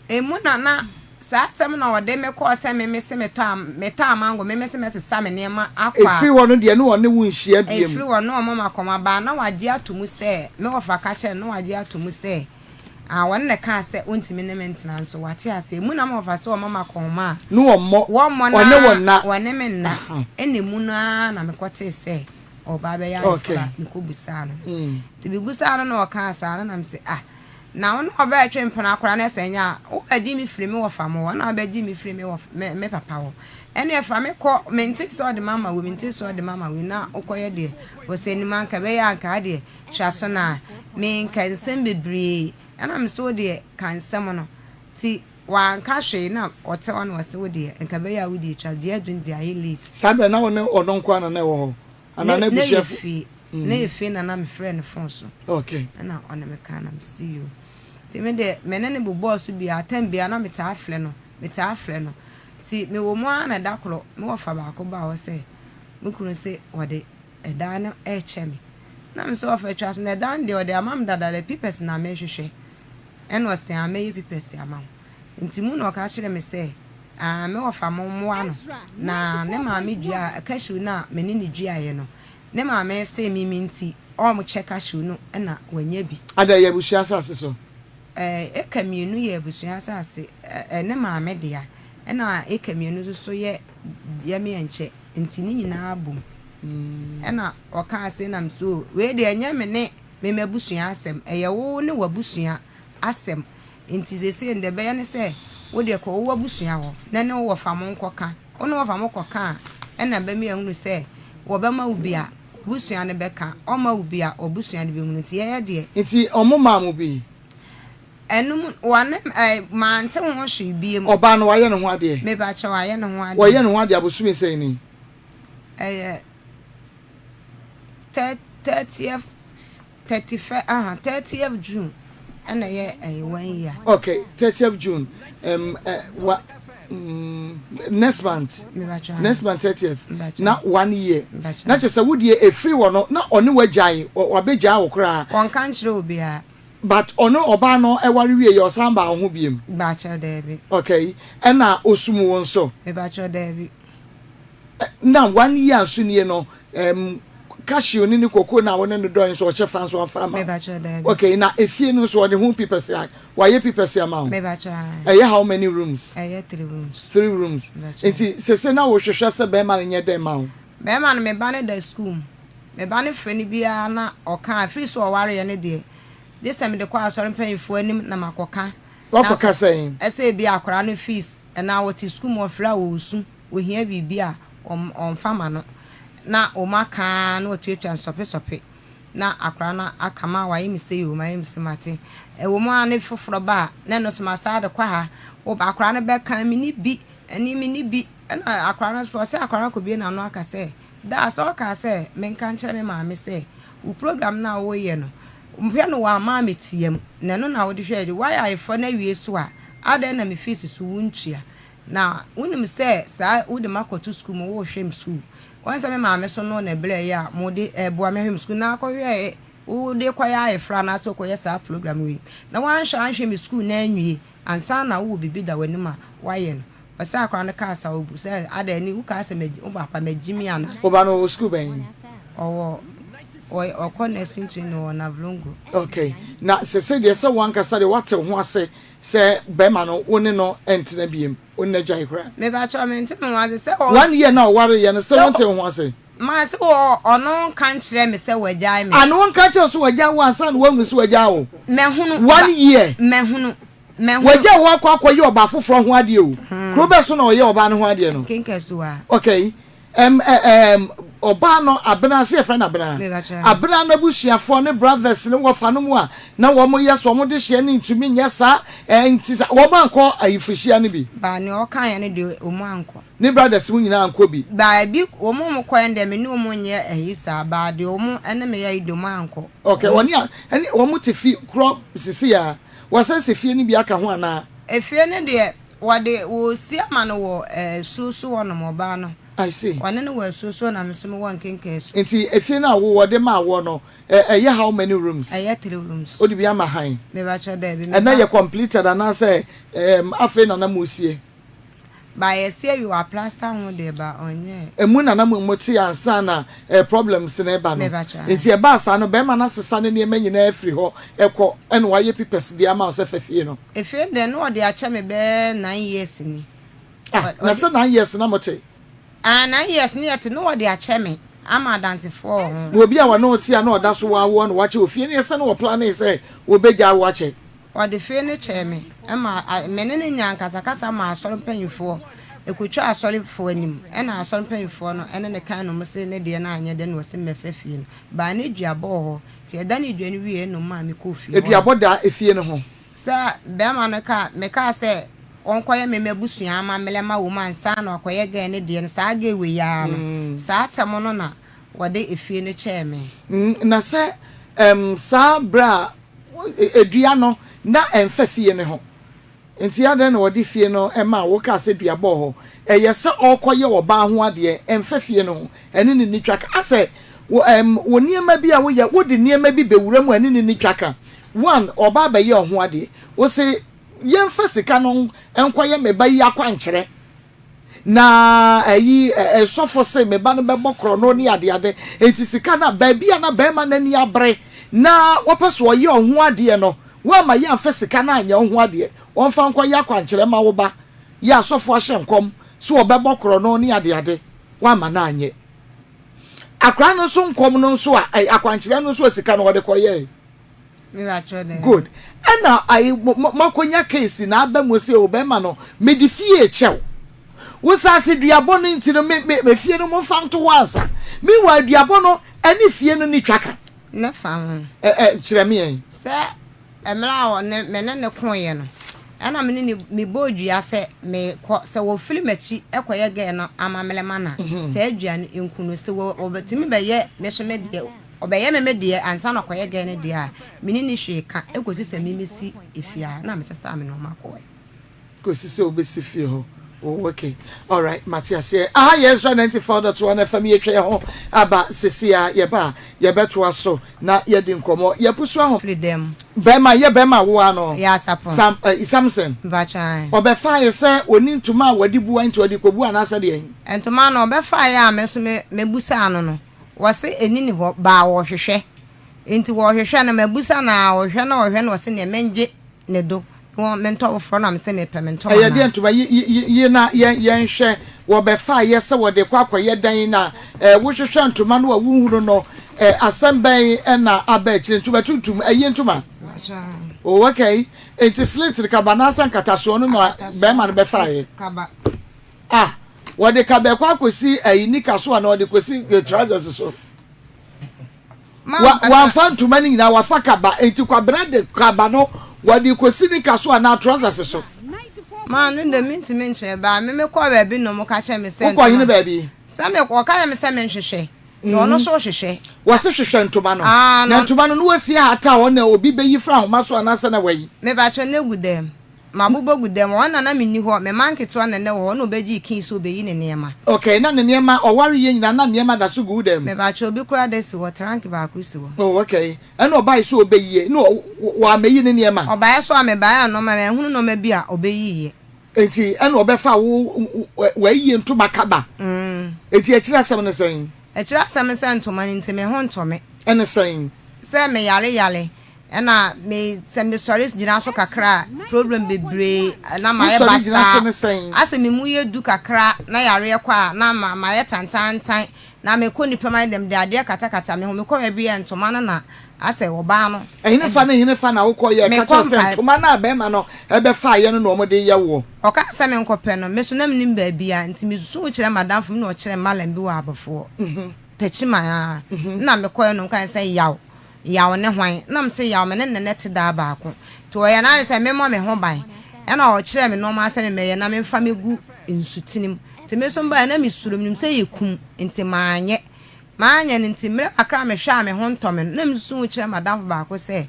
Emu na na saa asɛm na ɔde me kɔɔ sɛ me mese metɔ a metɔ amango me mese mɛsesa me nneɛma akɔ a. Ɛfiri hɔ no deɛ ne ɔne wo nhyia biom. Ɛfiri hɔ no ɔma makɔm aba na wagye ato mu sɛ me wɔfa ka kyerɛ no na wagye ato mu sɛ ah ɔno na ɛkaa sɛ ɔntumi ne me ntena nso wate aseɛ emu na me wɔfa sɛ ɔma makɔm a. Ne ɔmmɔ wɔmmɔ na ɔne wo nna. Ɔne me nna ɛna emu no ara na mekɔtee sɛ ɔreba abɛyɛ ayeforɔ a mekɔbisaa no nti mebisaa no na ɔkaa saa no na mese ah Na wo ne ɔbaa retwe mpena koraa na sɛ ɛnyɛ a, wobɛgye me firi me wɔfa mo hɔ na wobɛgye me firi me wɔf me me papa hɔ. Ɛnneɛ fa me kɔ, mentee sɛ ɔde mama wei, mentee sɛ ɔde mama wei, na wokɔyɛ deɛ ɔsɛ nim anka ɛbɛyɛ a anka adeɛ twa so na menka nsɛm bebree. Ɛna mese wo deɛ ka nsɛm no. Nti wanka hwee na ɔte hɔ na ɔse wo deɛ nka ɛbɛyɛ a wo deɛ twa deɛ adwene deɛ ayɛ late. Saa berɛ no na wo ne ɔno nko ara na na ɛwɔ hɔ? Anaa Na yɛ n'abusuafo? fie na yɛ fie na na me frɛ no phone so Okay. ɛna ɔne me ka na me se yoo nti me deɛ me ne no bobɔɔ so biaa time biaa na me taa frɛ no me taa frɛ no nti me wɔ mu ara na da koro me wɔfa baako baa hɔ sɛ me kunu se ɔde ɛdan no ɛrekyɛ me na me se wɔfa twa so na ɛdan no deɛ ɔde ama me dada dɛ pipɛs na me hwehwɛ ɛna ɔse aa mɛyɛ pipɛs ama wo nti mu na ɔka kyerɛ me sɛ aa me wɔfa mo mmoa no na ne maame dua cashew no a me ne no duaeɛ no Ne maame see me me nti ɔɔmo kyɛ cashew no na wanya bi. Ada yɛ abusua asase so. Ɛɛ eka mienu yɛ abusua asase ɛɛ ne maame dea ɛna eka mienu nso so yɛ yɛmeɛnkyɛ nti ne nyinaa bom. Ɛna ɔkaa sei na mese o wei deɛ ɛnyɛ me ne me m'abusua asɛm, ɛyɛ wo ne w'abusua asɛm. Nti seesei no deɛ ɛbɛyɛ ne sɛ wo deɛ kɔ wo w'abusua hɔ na ne wo wɔfa mo nkɔka. Wo ne wɔfa mo kɔka a, ɛna ɛbɛma yɛahunu sɛ wɔbɛma wo bi a, w'abusua no bɛka, wɔmma wo bi a, w'abusua no bɛhunu. Nti yɛyɛ deɛ. Nti wɔmaa mo bi? Ɛno mu, wɔne ɛ, mante ho hwee biom. Ɔbaa no, wayɛ ne ho adeɛ? Mepakyɛw, wayɛ ne ho adeɛ. Wɔyɛ ne ho adeɛ abosome sɛn ni? Ɛyɛ thir thirtieth, thirty-first, aha, thirtieth June ɛna ɛyɛ ɛyɛ one year. Okay, thirtieth June, um, uh, wa, mm, next month, Mepakyɛw, next month thirtieth, Mepakyɛw. na one year. Mepakyɛw. Na kyerɛ sɛ wo deɛ efiri wɔ no, na ɔne wagyae, wabɛgyaa wo koraa. Wɔnka nkyerɛ obiara. But ɔne ɔbaa no ware wie yɛ ɔsan baa wo ho biem? Mepakyɛw, daabi. Okay, ɛna osum wo nso? Mepakyɛw, daabi. Na one year nso nie no, um, cashew ne ne cocoa na wo ne no dɔe nso ɔkyɛ fa nso amfa ama wo? Mepakyɛw, daabi. Okay, na efie no nso ɔde ho pipɛs a, wayɛ pipɛs ama wo? Mepakyɛw, ae. Ɛyɛ how many rooms? Ɛyɛ three rooms. Three rooms. Mepakyɛw. Nti sese na wohwehwɛ sɛ bɛrima no nyɛ dɛn ma wo? Bɛrima no, me ba no da sukuu mu. Me ba no frɛ no biara na ɔka a, ɛfiri sɛ ɔwareɛ no deɛ, gye sɛ mede kɔ asɔre mpanimfoɔ anim na makɔka. Na Woakɔka sɛn? sɛ ebia akwadaa no fees, anaa ɔte sukuu mu ɔfrɛ a ɔresu, ɔhia biribi a, ɔmfa ma no. Na wɔaka ara na watuatua nsɔpesɔpe na akwadaa no aka ma wayɛ me sei o, mayɛ me sei, mate. Ɛwɔ mu ara ne foforɔ ba a, na ɛno nso masan de kɔ ha. Akwadaa no bɛka, menni bi, ɛne menni bi. Ɛna akwadaa no nso, ɔsɛ akwadaa no akɔbue n'ano aka sɛ, Daa, sɛ ɔkaa sɛ menka nkyerɛ me maame sɛ, wo program no a woreyɛ no, hwɛ no wamma ammɛtia mu, na ɛno na wode hwɛɛ de, woayɛ ayeforɔ no awie so a, adɛn na me fees so wontua? Na wonim sɛ saa wode makɔto sukuu mu, worehwɛ me sukuu. Woahu sɛ me maame so no na ɛbrɛeɛ a mode reboa me ahwɛ me sukuu, na akɔhwɛ wode kɔyɛ ayeforɔ anaasɛ wokɔyɛ saa program wei, na woanhwɛ anhwɛ me sukuu no anwie. Ansa na wowɔ biribi da w'anim a, woayɛ no. Ɔsɛ akwadaa no kaa saa, ɔbu sɛ, Adɛn ni, wokaa sɛ magyi, wo papa magyi me anaa? Wo ba no ɔwɔ sukuu bɛn? Ɔwɔ, ɔyɛ, ɔkɔ nursing training wɔ Navrongo. Okay. Na sesei deɛ sɛ wo ankasa deɛ woate wo ho ase sɛ bɛrima no wo ne no ntena biem, wo ne no agyae koraa? Mepakyɛw, mente me ho ase sɛ ɔ. One year na ɔwareeɛ no still Sɛ wonte wo ho ase? Ma sɛ wɔ, ɔno nka nkyerɛ me sɛ wagyae me. Ah, na ɔnka nkyerɛ wo sɛ wagyae wo ansa na woahunu sɛ wagyae wo? Mɛhunu, ba, One year. mɛhunu, mɛhunu. Wagyae wo akɔ akɔyɛ ɔbaa foforɔ ho adeɛ o. Kuro bɛn so na ɔyɛ ɔbaa no ho adeɛ no? Kinkɛsuwa. Okay. Ɛm, ɛ, ɛm, ɔbaa no, Abena, sɛ yɛfrɛ no Abena? Mebakyɛ. Abena no abusuafoɔ ne brothers ne wɔfa no mu a na wɔn yɛ so wɔn de hyeɛ no ntumi nyɛ saa, ɛ, nti sa, wɔn ankɔ ayeforɔhyia no bi? Ba, nea ɔkaeɛ no deɛ, wɔn ankɔ. Ne brothers mu nyinaa ankɔ bi. Ba ebi wɔn a wɔkɔɛ no deɛ me ne wɔn nyɛ ayi saa ba deɛ wɔn ne me yɛ ayi deɛ wɔn ankɔ. Okay wɔne a ɛne wɔn te fi korɔ sisi a wɔasan si fie no bi aka ho anaa? Efie no deɛ wɔde wɔresi ama no wɔ asuo so hɔ nom ɔbaa no. I see. Wɔne no wɔ asuo so na me nso me wɔ nkenka asuo. Nti efie no a wo wɔde maa woɔ no ɛyɛ how many rooms? Ɛyɛ three rooms. Wode bi ama han? Mebakyɛw daabi me ba. Ɛnɛ yɛ completed anaasɛ ɛɛm afei na na moresie? Ba yɛsi awie wa plaster ho deɛ ba ɔnyɛɛ. Emu na na mo te ansa na eh problems no reba no. Nti ɛbaa saa no bɛɛma no asesa ne nneɛma nyinaa afiri hɔ kɔ ɛna wayɛ pipɛs de ama wo sɛ fa fie no. Efie no deɛ na ɔde akyɛ me bɛyɛ nine years ni. Ah na sɛ nine years na mo te? Ah nine years ne yɛte na ɔde akyɛ me ama adansefoɔ wɔ ho. Na obi a wɔne wo te a na ɔda so awoɔ na wakyɛ ofie no yɛ sɛ na ɔplanee sɛ wɔbɛgyaa wo akyɛ. Ɔde fie no kyɛɛ me ma me ne no nyaa akasakasa maa asɔre mpanyimfoɔ. Ɛkɔtwaa asɔrefoɔ anim, ɛnna asɔre mpanyimfoɔ no ne no kae na wɔse ne deɛ no anyɛ dɛ na ɔse mmɛfa fie no. Baa ne duabɔ wɔ hɔ, nti yɛdanee dua no wieeɛ na ɔmaa mekɔɔ fie hɔ nom. Aduabɔ da efie no ho. Sɛ barima no ka, mekaa sɛ ɔnkɔyɛ me m'abusua amammerɛ ma wɔn ansa na wakɔyɛ gɛɛ no deɛ no, saa gɛɛ wei ara no, saa atɛm no na wɔde efie no kyɛɛ me. Na sɛ ɛm saa berɛ a Dua no, na ɛmfa fie no ho. Enti adɛn na wɔde fie no maa wo kaa sɛ dua bɔɔ hɔ? Ɛyɛ sɛ ɔrekɔyɛ ɔbaa ho adeɛ, ɛmfa fie no ho, ɛne no nni twaka. Asɛ wo ɛm wo nneɛma bi a woyɛ, wode nneɛma bi bɛwura mu a ɛne no nni twaka. One, ɔbaa bɛyɛ ɔho adeɛ. Wose yɛmfa sika no nkɔyɛ me ba yi akwankyerɛ. Na ayi ɛ sɔfo se me ba no bɛbɔ korɔno ne adeade enti sika no a baabi a na barima no ani abere na wɔpɛ so ɔyɛ ɔho adeɛ no woamma yɛamfa sika no anyɛ ɔho adeɛ wɔmfa nkɔyɛ akwankyerɛ ma wo ba yɛ asɔfo ahyɛ nkɔm so ɔbɛbɔ korɔno ne adeade woamma no anyɛ. Akwadaa no nso nkɔm no nso a, akwankyerɛ no nso a sika no wɔde kɔyɛe. Good. Ɛna ayi moakɔnya case na aba mu sɛ o bɛrima no mede fie kyɛw. Wo saase duabɔ no nti no me me me fie no momfa nto hɔ ansa. Meanwhile duabɔ no ɛne fie no ne twa ka. Ne fa ho. Ɛ ɛ kyerɛ me ɛ. Sɛ mmerɛ a ɔne me ne no koeɛ no, ɛna me ne no mebɔɔ dua sɛ merekɔ, sɛ wɔfiri m'akyi kɔyɛ girl no amammerɛ ma no a, saa dua no nku no. Sɛ wɔbɛtumi bɛyɛ me nso me deɛ, ɔbɛyɛ me me deɛ ansa na ɔkɔyɛ girl no deɛ a, me ne no hwee ka kɔsi sɛ me mɛsi efie ha. Ɛna mesesaa me nnoɔma kɔeɛ. Kɔsi sɛ wobɛsi fie hɔ. Oh, okay. Alright, mate aseɛ. Aha yɛ Ezra 94.1 FM yɛtwa yɛn ho aba sisi a yɛba a yɛbɛtoa so na yɛdi nkɔmmɔ. Yɛpusu aho. Firi dɛm. Bɛrima yɛ bɛrima wo ano. Yɛ asapɔn. Sam, eh, Samson. Mpakyɛ ae. Ɔbɛfaeɛ sɛ ɔni ntoma a wɔde bua nti ɔde kɔbu anaasɛ deɛn? Ntoma no ɔbɛfaeɛ a me nso me mebusaa no no, wɔse ɛni ne hɔ, baa wɔhwehwɛ. Nti wɔhwehwɛ no mabusa no a ɔhwɛ na ɔhwɛ na ɔse neɛ mengye ne do na mentɔ foforɔ na mese mepɛ me ntoma Ɛyɛ no deɛ a. ntoma yi yi yi yi na yɛn yɛnhwɛ wɔbɛfa yɛ sɛ wɔde kɔ akɔyɛ dan na eh, wohwehwɛ ntoma no a wonhunu no eh, asɛm bɛn na aba akyire ntoma tuntum ɛyɛ ntoma oh, okay nti slit no kaba anaasɛ nkatasoɔ no na bɛrima no bɛfaeɛ ah wɔde kaba ɛkɔ akɔsi ɛyi nika so anaa wɔde kɔsi eh, trousers so. Wa, wamfa ntoma no nyinaa, wafa kaba. Enti Kwabena de kaba no, wɔde kɔsi nika so anaa trɔsɛse so. Maa no de mentumi nkyerɛ baa me mekɔɔ baabi na wɔka kyerɛ me sɛ Wokɔ hene ntoma baabi? sɛ me wɔka kyerɛ me sɛ menhwehwɛ na ɔno nso hwehwɛ. Wɔse hwehwɛ ntoma no. Aa Na na ntoma no, na wɔasi ahata hɔ na obi bɛyi firi ahoma so anaasɛ na wayi? Mepakyɛw na egu dɛm. Mabobɔ gu dɛm hɔ na na menni hɔ, me mma nketewa na na ɛwɔ hɔ, ɛna ɔbɛgyee key sɛ ɔbɛyi ne nneɛma. Okay, na ne nneɛma, ɔwareeɛ nyinaa na nneɛma da so gu wo dan mu? Mepakyɛw, obi koraa da si hɔ, trunk baako si hɔ. Oh, okay, ɛna ɔbaeɛ sɛ ɔbɛyie, na wammɛyi ne nneɛma? Ɔbaeɛ nso a, mebaeɛ a nneɛma, manhunu nneɛma bi a ɔbɛyiiɛ. Enti ɛna ɔbɛfaa wo, wayie ntoma kaba? Enti akyire asɛm ne sɛn? Akyire asɛm ne sɛ ntoma no nti me ho ntɔ me. Ɛne sɛn? Sɛ meyare yare, Ɛna me sɛ me sɔre gyina so kakra a problem bebree na mayɛ Wo sɔre gyina so basaa ne sɛn? asɛ me mu yɛ du kakra na yareɛ kɔ a na ma mayɛ tantaantan na me kɔ nipa mu ayɛ dɛ mede adeɛ katakata me ho me kɔ baabi a ntoma no na asɛ ɔbaa no Ɛhene fa ne hene fa na wokɔ yɛ me ka kɔ kyerɛ sɛ mpae ntoma no a bɛrima no ɛbɛfa yɛ no na wɔn de yɛ woɔ. Ɔkaa sɛ me nkɔ pɛ no me so na menim baabi a nti me suu kyerɛ madamfo bi na ɔkyerɛ malam bi wɔ abɔfoɔ Techiman a na me kɔɛ no ɔkae sɛ yaw Yaw ne hwan? Na mese, Yaw, me ne no na ɛte daa baako. Nti ɔyɛɛ n'adwene sɛ memmɔ me ho ban. Ɛnna ɔkyerɛɛ me nneɛma sɛ memmɛyɛ na memfa mmɛgu nsutene mu. Nti me nso mebaeɛ na mesuro, menim sɛ ɛyɛ kum, nti manyɛ. Manyɛ no nti, mmerɛ kakra a mehwɛ a me ho ntɔ me no, na mesusu ho kyerɛ m'adamfo baako sɛ,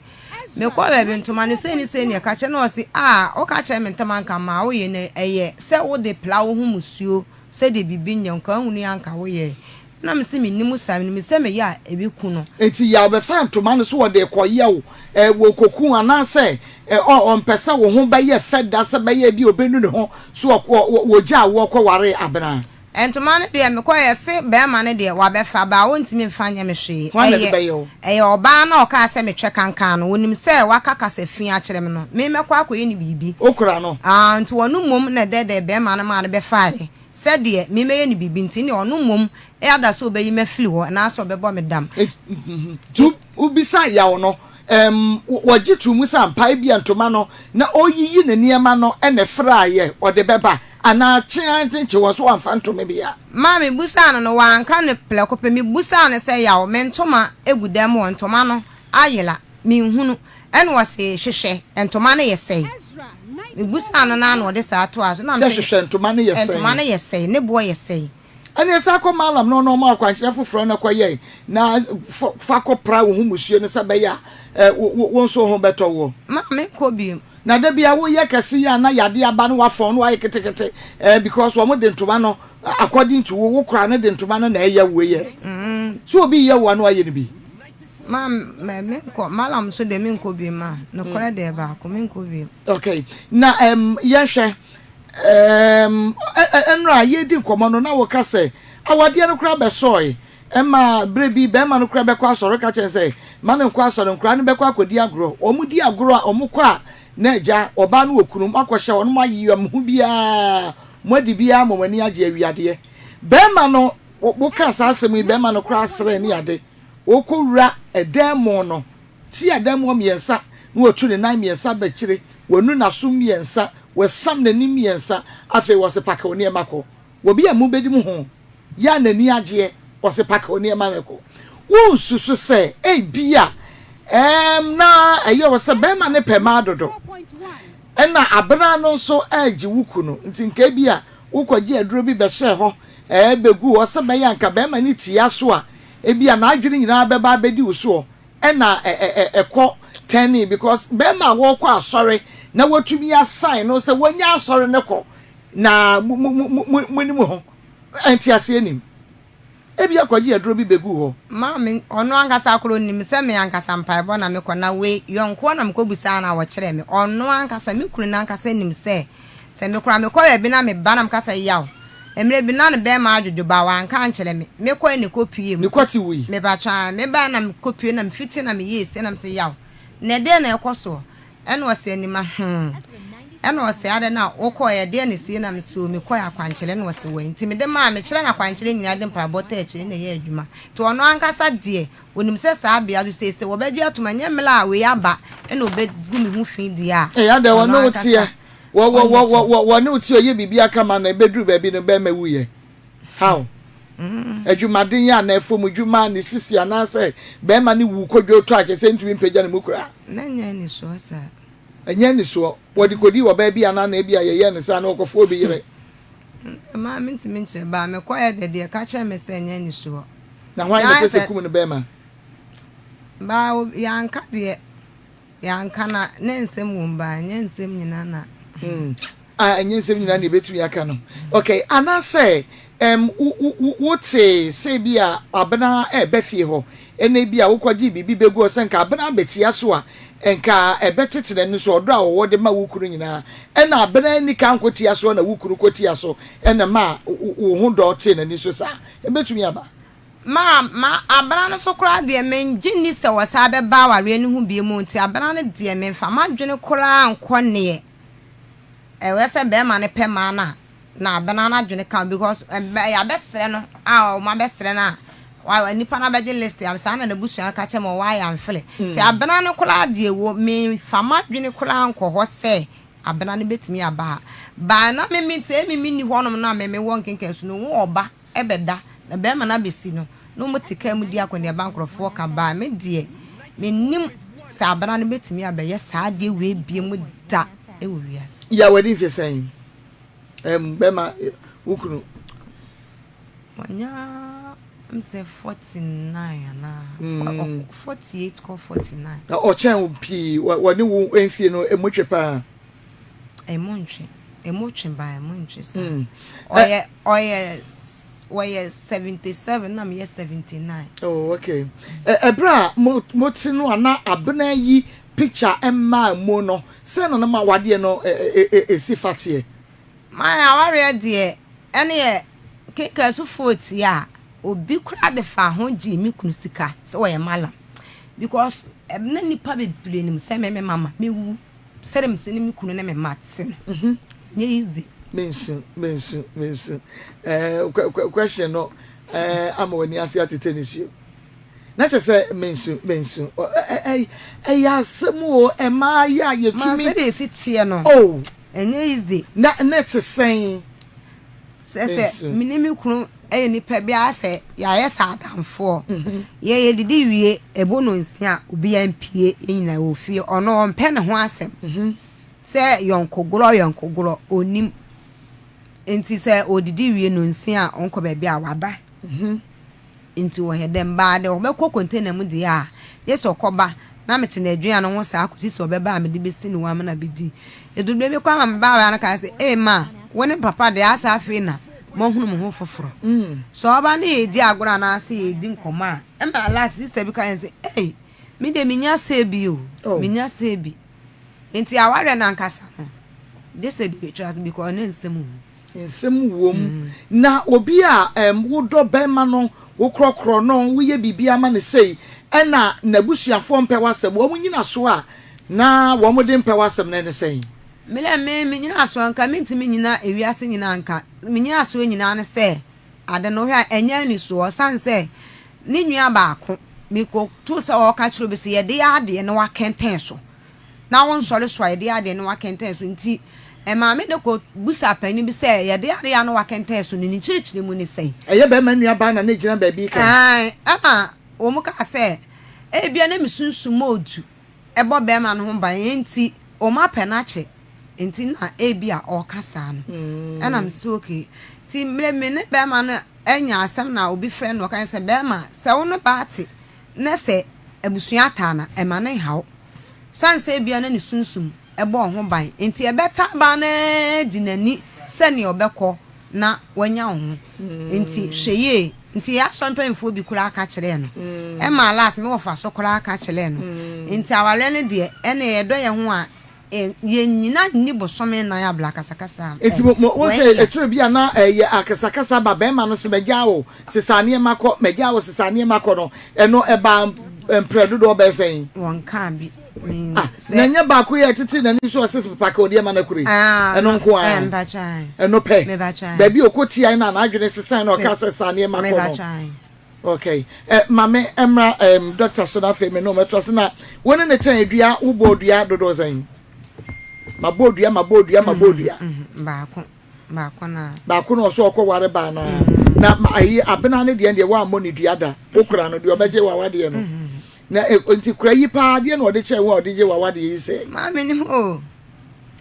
mekɔɔ baabi ntoma no sei ne sei na ɛka kyerɛ, na ɔse, Ah, woka kyerɛɛ me ntɛm a anka maa woyɛ no, ɛyɛ sɛ wode pla wo ho musuo sɛdeɛ biribi nyɛ wo, nka wohunu yi a anka woyɛe. Ɛna mese mennim saa, menim sɛ meyɛ a ɛbɛku no. Enti Yaw bɛfaa ntoma no so ɔde rekɔyɛ wo ɛ, wɔ koku anaasɛ ɛ, ɔ, ɔmpɛ sɛ wo ho bɛyɛ fɛ da sɛ bɛyɛ ebia ɔbɛnu ne ho so ɔk, ɔ, wɔ, wɔgyaa wo kɔwaree Abena. Ntoma no deɛ mekɔeɛ se barima no deɛ wabɛfa baa ɔntumi mfa nyɛ me hwee. Hwan na ɛde Ɛyɛ, bɛyɛ wo? ɛyɛ ɔbaa no a ɔkaa sɛ metwɛ kankan no, ɔnim sɛ waka kasa fi akyerɛ me no, me mɛkɔ akɔyɛ no biribi. Wokura no? Aa, nti ɔno mmom na ɛdɛɛdɛɛ barima no maa no bɛfaeɛ. Sɛ deɛ meremɛyɛ no biribi nti, nneɛ ɔno mmom ada sɛ ɔbɛyi me afiri hɔ anaasɛ ɔbɛbɔ me dam. Nti wobisaa Yaw no, wɔgye too mu sɛ ampa ebia ntoma no na ɔreyiyi ne nneɛma no na ɛfraeɛ, ɔde bɛba anaa kye ara ne kye wɔ so wamfa ntoma biara. Ma mebisaa no no, wanka no prɛko pɛ. Mebisaa no sɛ, Yaw, me ntoma gu dɛm hɔ, ntoma no ayera, menhunu. Ɛna ɔse, Hwehwɛ, ntoma no yɛ sɛe? Mebusaa no no ara na ɔde saa toaa so. Na Sɛ mese, hwehwɛ ntoma no yɛ Ntoma sɛn? no yɛ sɛe? Ne boɔ yɛ sɛe? Ɛneɛ san kɔ Maalam na ɔno ɔma akwankyerɛ foforɔ na kɔyɛ na fa kɔ pra wo ho musuo no sɛ ɛbɛyɛ a wo nso wo ho bɛtɔ woɔ. Ma menkɔ bio. Na da biara woyɛ kɛse yi a na yadeɛ aba na wafɔn na wayɛ ketekete eh, because wɔn de ntoma no according to wo, wo kora no de ntoma no na ɛyɛ wo yɛ. So obi yɛ wo a na wayɛ no bi. Ma me menkɔ malam nso deɛ menkɔ bio ma nokorɛ deɛ baako menkɔ bio. Okay na um, yɛnhwɛ um, ɛnora yɛdi nkɔmmɔ no na woka sɛ awadeɛ no koraa bɛsɔe ɛma berɛ bi bɛrima no koraa bɛkɔ asɔre ka kyɛn sɛ ma no nkɔ asɔre nkoraa no bɛkɔ akɔdi agorɔ wɔn di agorɔ a wɔn kɔ a na agya ɔbaa no wɔ kunu mo akɔhyɛ wɔn mo ayeyɛ mo ho biara mo adi biara mo ani agye awiadeɛ bɛrima no. Wokaa saa asɛm yi, bɛrima no koraa seree ne ade. Ɔrekɔwura ɛdan mu no, ti adan mu hɔ mmiɛnsa, na watu ne nan mmiɛnsa aba akyire, wanu n'aso mmiɛnsa, wasam n'anim mmiɛnsa, afei ɔse pake wo nneɛma kɔ. Obi a mobɛdi mo ho yɛ a n'ani agyeɛ, ɔse pake wo nneɛma no kɔ. Wonsusu sɛ ebia ɛɛm na ɛyɛ wo sɛ bɛrima no pɛ mmaa dodo, ɛna abena no nso regye wo kunu, nti nka ebia wokɔgye aduro bi bɛhyɛɛ hɔ, ɛɛ bɛguu hɔ sɛ ɛbɛyɛ a nka bɛrima no tia so a, ebia n'adwene nyinaa bɛba abɛdi wo soɔ, ɛna ɛkɔ tɛnee because bɛrima a wɔrekɔ asɔre na watumi asan no sɛ wɔnya asɔre no kɔ na mo mo mo mo mo anim ho nteaseɛ nim. Ebia kɔgye aduro bi bɛguu hɔ. Maame, ɔno ankasa koraa ɔnim sɛ me ankasa mpaebɔ na mekɔ na wei yɔnkoɔ na mekɔbisaa no a ɔkyerɛɛ me. Ɔno ankasa, me kunu no ankasa nim sɛ, sɛ me koraa mekɔ baabi na meba na meka sɛ yaw, mmerɛ bi na ne bɛɛma adwodwo ba wanka ankyerɛ me, mekɔɛ na ɛkɔpue mu. Ne kwati wui. Mepakyɛ ae, mebaɛ na mekɔpue na mefiti na meyɛɛ sei na mese yaw, na ɛdeɛn na ɛkɔ soɔ? Ɛna ɔse anima hmm. Ɛna ɔse adɛn na wokɔɛ ɛdeɛn na ɛsiie na mese oo mekɔɛ akwankyerɛ ɛna ɔse wai nti mede maa mekyerɛ no akwankyerɛ nyinaa de mpaebɔ taa akyire na ɛyɛ adwuma nti ɔno ankasa deɛ ɔnim sɛ saa bea so seisei wɔbɛgye atom ɛnyɛ mmerɛ a wei aba ɛna ɔbɛgu me ho fi deɛ a Ɛyɛ adɛn ɔno wɔne wo ankasa teɛ wɔ wɔ ɔnyɛ wɔ to. wɔ wɔne wo teɛ ɔyɛ biribi aka ma no ɛbɛduru baabi no bɛrima wuyɛ how adwumaden yɛ anaa fam dwuma ne sisi anaasɛ bɛrima no wu kodwo tɔ a kyerɛ sɛ ntumi mpagya ne mu koraa. Na ɛnyɛ anisoɔ saa. Ɛnyɛ anisoɔ. Wɔde kɔdii ɔbaa bi anaa na ebi a yɛyɛɛ no saa na ɔkɔfa obi yere. Mmaa mentumi nkyerɛ baa mekɔɛ de deɛ ɛka kyerɛ me sɛ ɛnyɛ anisoɔ. Na hwan na ɛpɛ sɛ kum no bɛrima? Baa yɛanka deɛ. Yɛanka na ne nsɛm wom baa ɛnyɛ nsɛm nyinaa na. Mm. Ah, ɛnyɛ nsɛm nyinaa na yɛbɛtumi aka no. Okay, anaasɛ um, wotee sɛ bi a abena ɛreba fie hɔ, ɛna bi a wokɔgyee biribi bɛgu hɔ sɛ nka abena abɛtia so a, nka ɛbɛtete n'ani so ɔdɔ a ɔwɔ de ma wo kunu nyinaa. Ɛna abena anni kan nkɔtia soɔ na wo kunu kɔtia so, ɛna ma wo ho dɔ tee n'ani so saa. Ɛbɛtumi aba. Ma ma abena no so koraa deɛ mengye nni sɛ ɔsan bɛba awareɛ no ho bio mu nti abena no deɛ memfa m'adwene koraa nkɔ neɛ ɛwɛ sɛ bɛrima no pɛ maa no a na abena no adwene ka ho because yɛabɛsrɛ no a wɔn abɛsrɛ no a nipa no abɛgye list a saa na n'abusua no ka kyerɛ me ɔwɔ ayɛ amfele nti abena no koraa deɛ wɔ memfa m'adwene koraa nkɔ hɔ sɛ abena no bɛtumi aba ha baa na me me sɛ me menni hɔnom no a me mewɔ nkenkanso no wo ɔba bɛda na bɛrima no abɛsi no na wɔn te kaa mu di akɔneaba nkorɔfoɔ ka baa me deɛ mennim sɛ abena no bɛtumi abɛyɛ saa adeɛ wei biom da wɔ wiase. Ya wadi mfe sɛn? Ɛm bɛma wo kunu. Wanya m sɛ 49 anaa 48 kɔ 49. Na ɔkyɛn wo pii wɔne wo mfie no emu twe paa. Emu ntwe. Emu twe baa emu ntwe saa. Ɔyɛ ɔyɛ wɔyɛ 77 na meyɛ 79. Oh okay. Ɛberɛ a mo mo te no a na abena yi picture mmaa mu no sɛn na na mo awadeɛ no esi fa teɛ? My awareɛ deɛ ɛneɛ kenkansufoɔ tie a obi koraa de faa ho gyee me kunu sika sɛ ɔyɛ mallam because na nipa bebree nim sɛ me me mama mewu. Sɛdeɛ mese ne me kunu ne me mma te no, ɛnyɛ easy. Mensu, mensu, mensu. Eh, question no eh, ama w'ani ase atete nisuo. Na kyerɛ sɛ mensu, mensu. Ɛyɛ asɛm o, ɛmaa yɛ a yɛtumi. Ma sɛdeɛ ɛsi teɛ no, oh, ɛnyɛ easy. Na na ɛte sɛn? Sɛ sɛ me ne me kunu yɛ nipa bi a sɛ yɛayɛ sɛ adamfoɔ. Yɛ yɛdidi wie ɛbɔ nonsia a obiara mpue yɛn nyinaa wɔ fie. Ɔno ɔmpɛ ne ho asɛm sɛ yɔnkogorɔ yɔnkogorɔ ɔnnim. Nti sɛ ɔdidi wie nonsia a ɔnkɔ baabi a wada. Nti wɔyɛ dɛn baa deɛ ɔbɛkɔ container mu deɛ a, gye sɛ ɔkɔba na mete n'aduan no ho saa kɔsi sɛ ɔbɛba a mede bɛsi ne hɔ ama no abɛdi. Ɛduru berɛ bi koraa ma me baawaa no kae sɛ, Ei ma, wo ne papa deɛ asɛ afei na moahunu mo ho foforɔ. Sɛ ɔba ne yɛredi agorɔ anaasɛ yɛredi nkɔmmɔ a, ɛma last sister bi ka kyerɛ me sɛ, Ei, me deɛ mennya sɛ bi o, mennya sɛ bi. Nti awareɛ no ankasa no, gye sɛ deɛ bɛtwa so because na nsɛm wɔ mu. Nsɛm wom. Na obi a ɛm wodɔ bɛrima no, wokorɔkorɔ no, woyɛ biribiara ma no sei, ɛna n'abusuafoɔ mpɛ w'asɛm, wɔn nyinasoɔ a na wɔn de mpɛ w'asɛm no ɛne sɛn? Me dɛ me me nyinasoɔ nka mentumi nyina ewiase nyinaa nka, me nyinasoɔ nyinaa ne sɛ. ade no wohwɛ a ɛnyɛ anisoɔ sane sɛ ne nua baako mekɔtoo sɛ ɔreka kyerɛ obi sɛ yɛde yɛ adeɛ na wakɛntɛn so na wonsɔre so a yɛde yɛ adeɛ na wakɛntɛn so nti ɛmaa me de kɔ busa panin bi sɛ yɛde adeɛ a na wakɛntɛn so no ne nkyerɛkyerɛ mu ne sɛn. Ɛyɛ bɛrima nua baa na na egyina baabi reka. Ae, ɛna wɔn kaa sɛ ebia na me sunsum mu odu ɛbɔ bɛrima no ho ban nti wɔn apɛ no akyɛ nti na ebia ɔreka saa no. Ɛna mese okay. Nti mmerɛ me ne bɛrima no anya asɛm na obi frɛ no ɔka sɛ bɛrima sɛ wo ne baa te na sɛ abusua ataa no a ɛma no nha wo. Sane sɛ ebia na ne sunsum bɔ wo ho ban nti ɛbɛtaa baa no ara di n'ani sɛdeɛ ɔbɛkɔ na wanya wo ho nti hwɛ yie. Nti yɛn asɔre mpaninfoɔ bi koraa ka kyerɛɛ no ɛmaa last me wɔfa so koraa ka kyerɛɛ no nti awareɛ no deɛ ɛneɛ yɛdɔ yɛn ho a Yɛnnyina nni bosome nnan abla akasakasa a Enti mo, mo, wo sɛ ɛturo bi a na ɛyɛ akasakasa ba bɛrima no sɛ magyaa wo sesa nneɛma kɔ, magyaa wo sesa nneɛma kɔ no, ɛno ɛbaa mprɛ dodoɔ bɛyɛ sɛn? Wɔnkaa bi. Me, Ah, sɛ. na ɛnyɛ baako yi a ɛtete n'ani so a ɔse pake wo nneɛma no akure yi? Ah, Ɛno no, nko eh, ara? mpakyɛ ae. Ɛno pɛ? Mepakyɛ ae. Baabi a ɔkɔtiae no a n'adwene sesae na Me, ɔkaa sɛ sa nneɛma kɔ no? mepakyɛ ae. Ok eh, ma me mmra ehm doctor so na afei me ne wo mɛtoa so na wo ne ne kyɛn dua wo bɔɔ dua dodoɔ sɛn? Ma bɔɔ dua ma bɔɔ dua ma bɔɔ dua. Baako baako na. Baako na ɔso ɔkɔ ware baa na na ayi abena ne deɛ deɛ wammɔ ne dua da okura no deɛ ɔbɛgye wawadeɛ no na e, nti kura yi paa deɛ na ɔde kyɛn wo a ɔde gye wawadeɛ yi sɛ. Maame ne ho.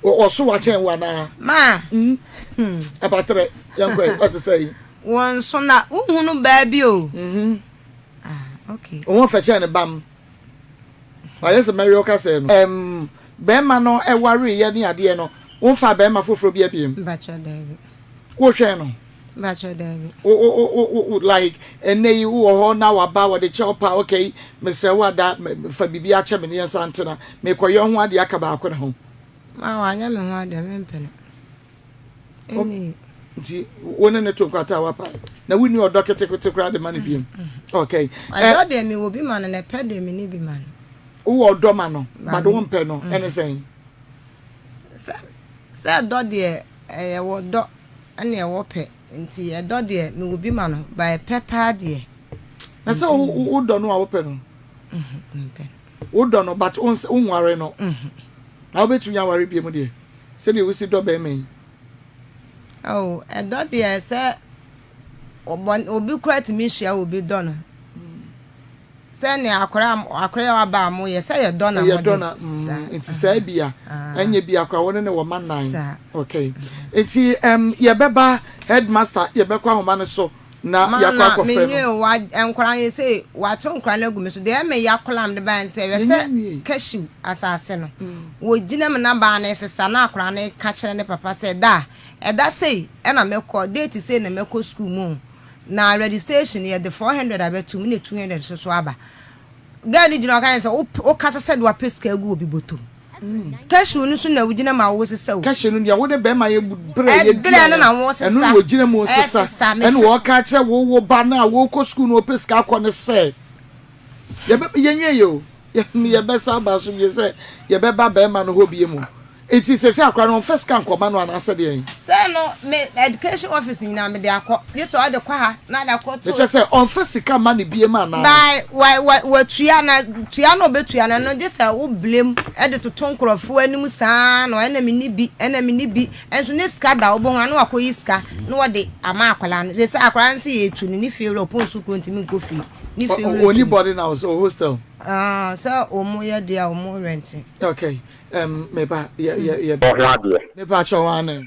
Ɔso wakyɛn wo anaa? Ma. Mm. Apatrɛ yɛnkɔ yi ɔte sɛ yi. Wɔn nso na wohunu baa bi o. Mhm. Ah, okay. Wɔn fɛ kyɛn ne bam. Wayɛ sɛ mɛwe ɔkasɛɛ no. Ɛm, bɛrima no ɛwareeɛ ne adeɛ no, womfaa bɛrima foforɔ bi abiem? Mpakyɛ daabi. Wohwɛn no? Mpakyɛ daabi. Wo, wo, wo, wo, wo, like, ɛnnɛ yi wowɔ hɔ na waba, wɔde kyɛ wo pa, okay, mesrɛ wo ada, fa biribi akyɛ me ne yɛnsan ntena. Mekɔyɛ wo ho adeɛ aka baako ne ho. Ma wanyɛ me ho adeɛ, mempene. Ɛnni. Nti wo ne ne to nkwata a wapae na wonni ɔdɔ ketekete koraa de ma no biom. Okay. Ɔdɔ deɛ mewɔ bi ma no na ɛpɛ deɛ menni bi ma no. Wowɔ ɔdɔ ma no but wompɛ no ɛne sɛn? Sɛ sɛ ɛdɔ deɛ ɛyɛ wɔ dɔ ɛne ɛwɔ pɛ nti ɛdɔ deɛ mewɔ bi ma no but ɛpɛ paa deɛ. Na sɛ wodɔ no a wopɛ no? Mempɛ no. Wodɔ no but wonware no. Na wobɛtumi aware biom deɛ? Sɛdeɛ wosi dɔ bɛrima yi. Oh, ɛdɔ deɛ sɛ ɔbɔ obi koraa tumi hyia obi dɔ no. Sɛ nea akora akora yɛ waba a mo yɛ sɛ yɛ dɔ na mo de. Yɛ dɔ na mm, nti saa bia ɛnyɛ bia koraa wɔne ne wɔ ma nan. Okay. Nti um, yɛbɛba headmaster yɛbɛkɔ ahoma no so. Na yɛakɔ akɔfrɛ no. Ma na menwie wa nkwadaa yi sei wato nkwadaa no agu me so deɛ ɛmɛ ya koraa mede baeɛ ne sɛ hwɛ sɛ cashew asase no wɔgyina mu na baa no resesa na akwadaa no reka kyerɛ ne papa sɛ da ɛda sei ɛna mɛkɔ date sei na mɛkɔ sukuu mu o na registration yɛde 400 abɛto mu na 200 nso so aba girl no gyina hɔ ka kyerɛ no sɛ wokasa sɛ de wapɛ sika agu obi bɔtɔ mu. Cashew no so na wogyina ma wosesa o. Cashew no nea wo ne bɛrima yɛ brɛ yɛ dua no ɛno na wɔgyina mu sesa ɛna wɔka kyerɛ wo wo ba no a wɔkɔ sukuu no wɔpɛ sika akɔ no sɛ yɛbɛ yɛnwie yɛ o yɛbɛsa aba so bie sɛ yɛbɛba bɛrima no hɔ bie mu. Nti sɛsɛ akora no ɔmfa sika nkɔma no anaasɛ deɛn? Sɛ no me education office nyinaa mede akɔ gye sɛ ɔde kɔ ha na ade akɔ to. Mekyɛ sɛ ɔmfa sika mma no biem anaa? By wa wa watua na tua na ɔbɛtua no ɛno gye sɛ wo blame de toto nkorɔfoɔ anim saa na ɛna menni bi ɛna menni bi ɛnso ne sika da wobɛhu a na wakɔyi sika na wɔde ama akwadaa no sɛ akwadaa no sɛ yɛtu no ne fie wura ɔpɔn sukuu ntumi nkɔ fie ne fie wura tu no. Ɔni boarding house or hostel? Ah sɛ wɔn yɛ deɛ a wɔn rent. Okay. Um, me ba, yɛ, yɛ, yɛ. Ho adeɛ. Me pa kyɛw ane.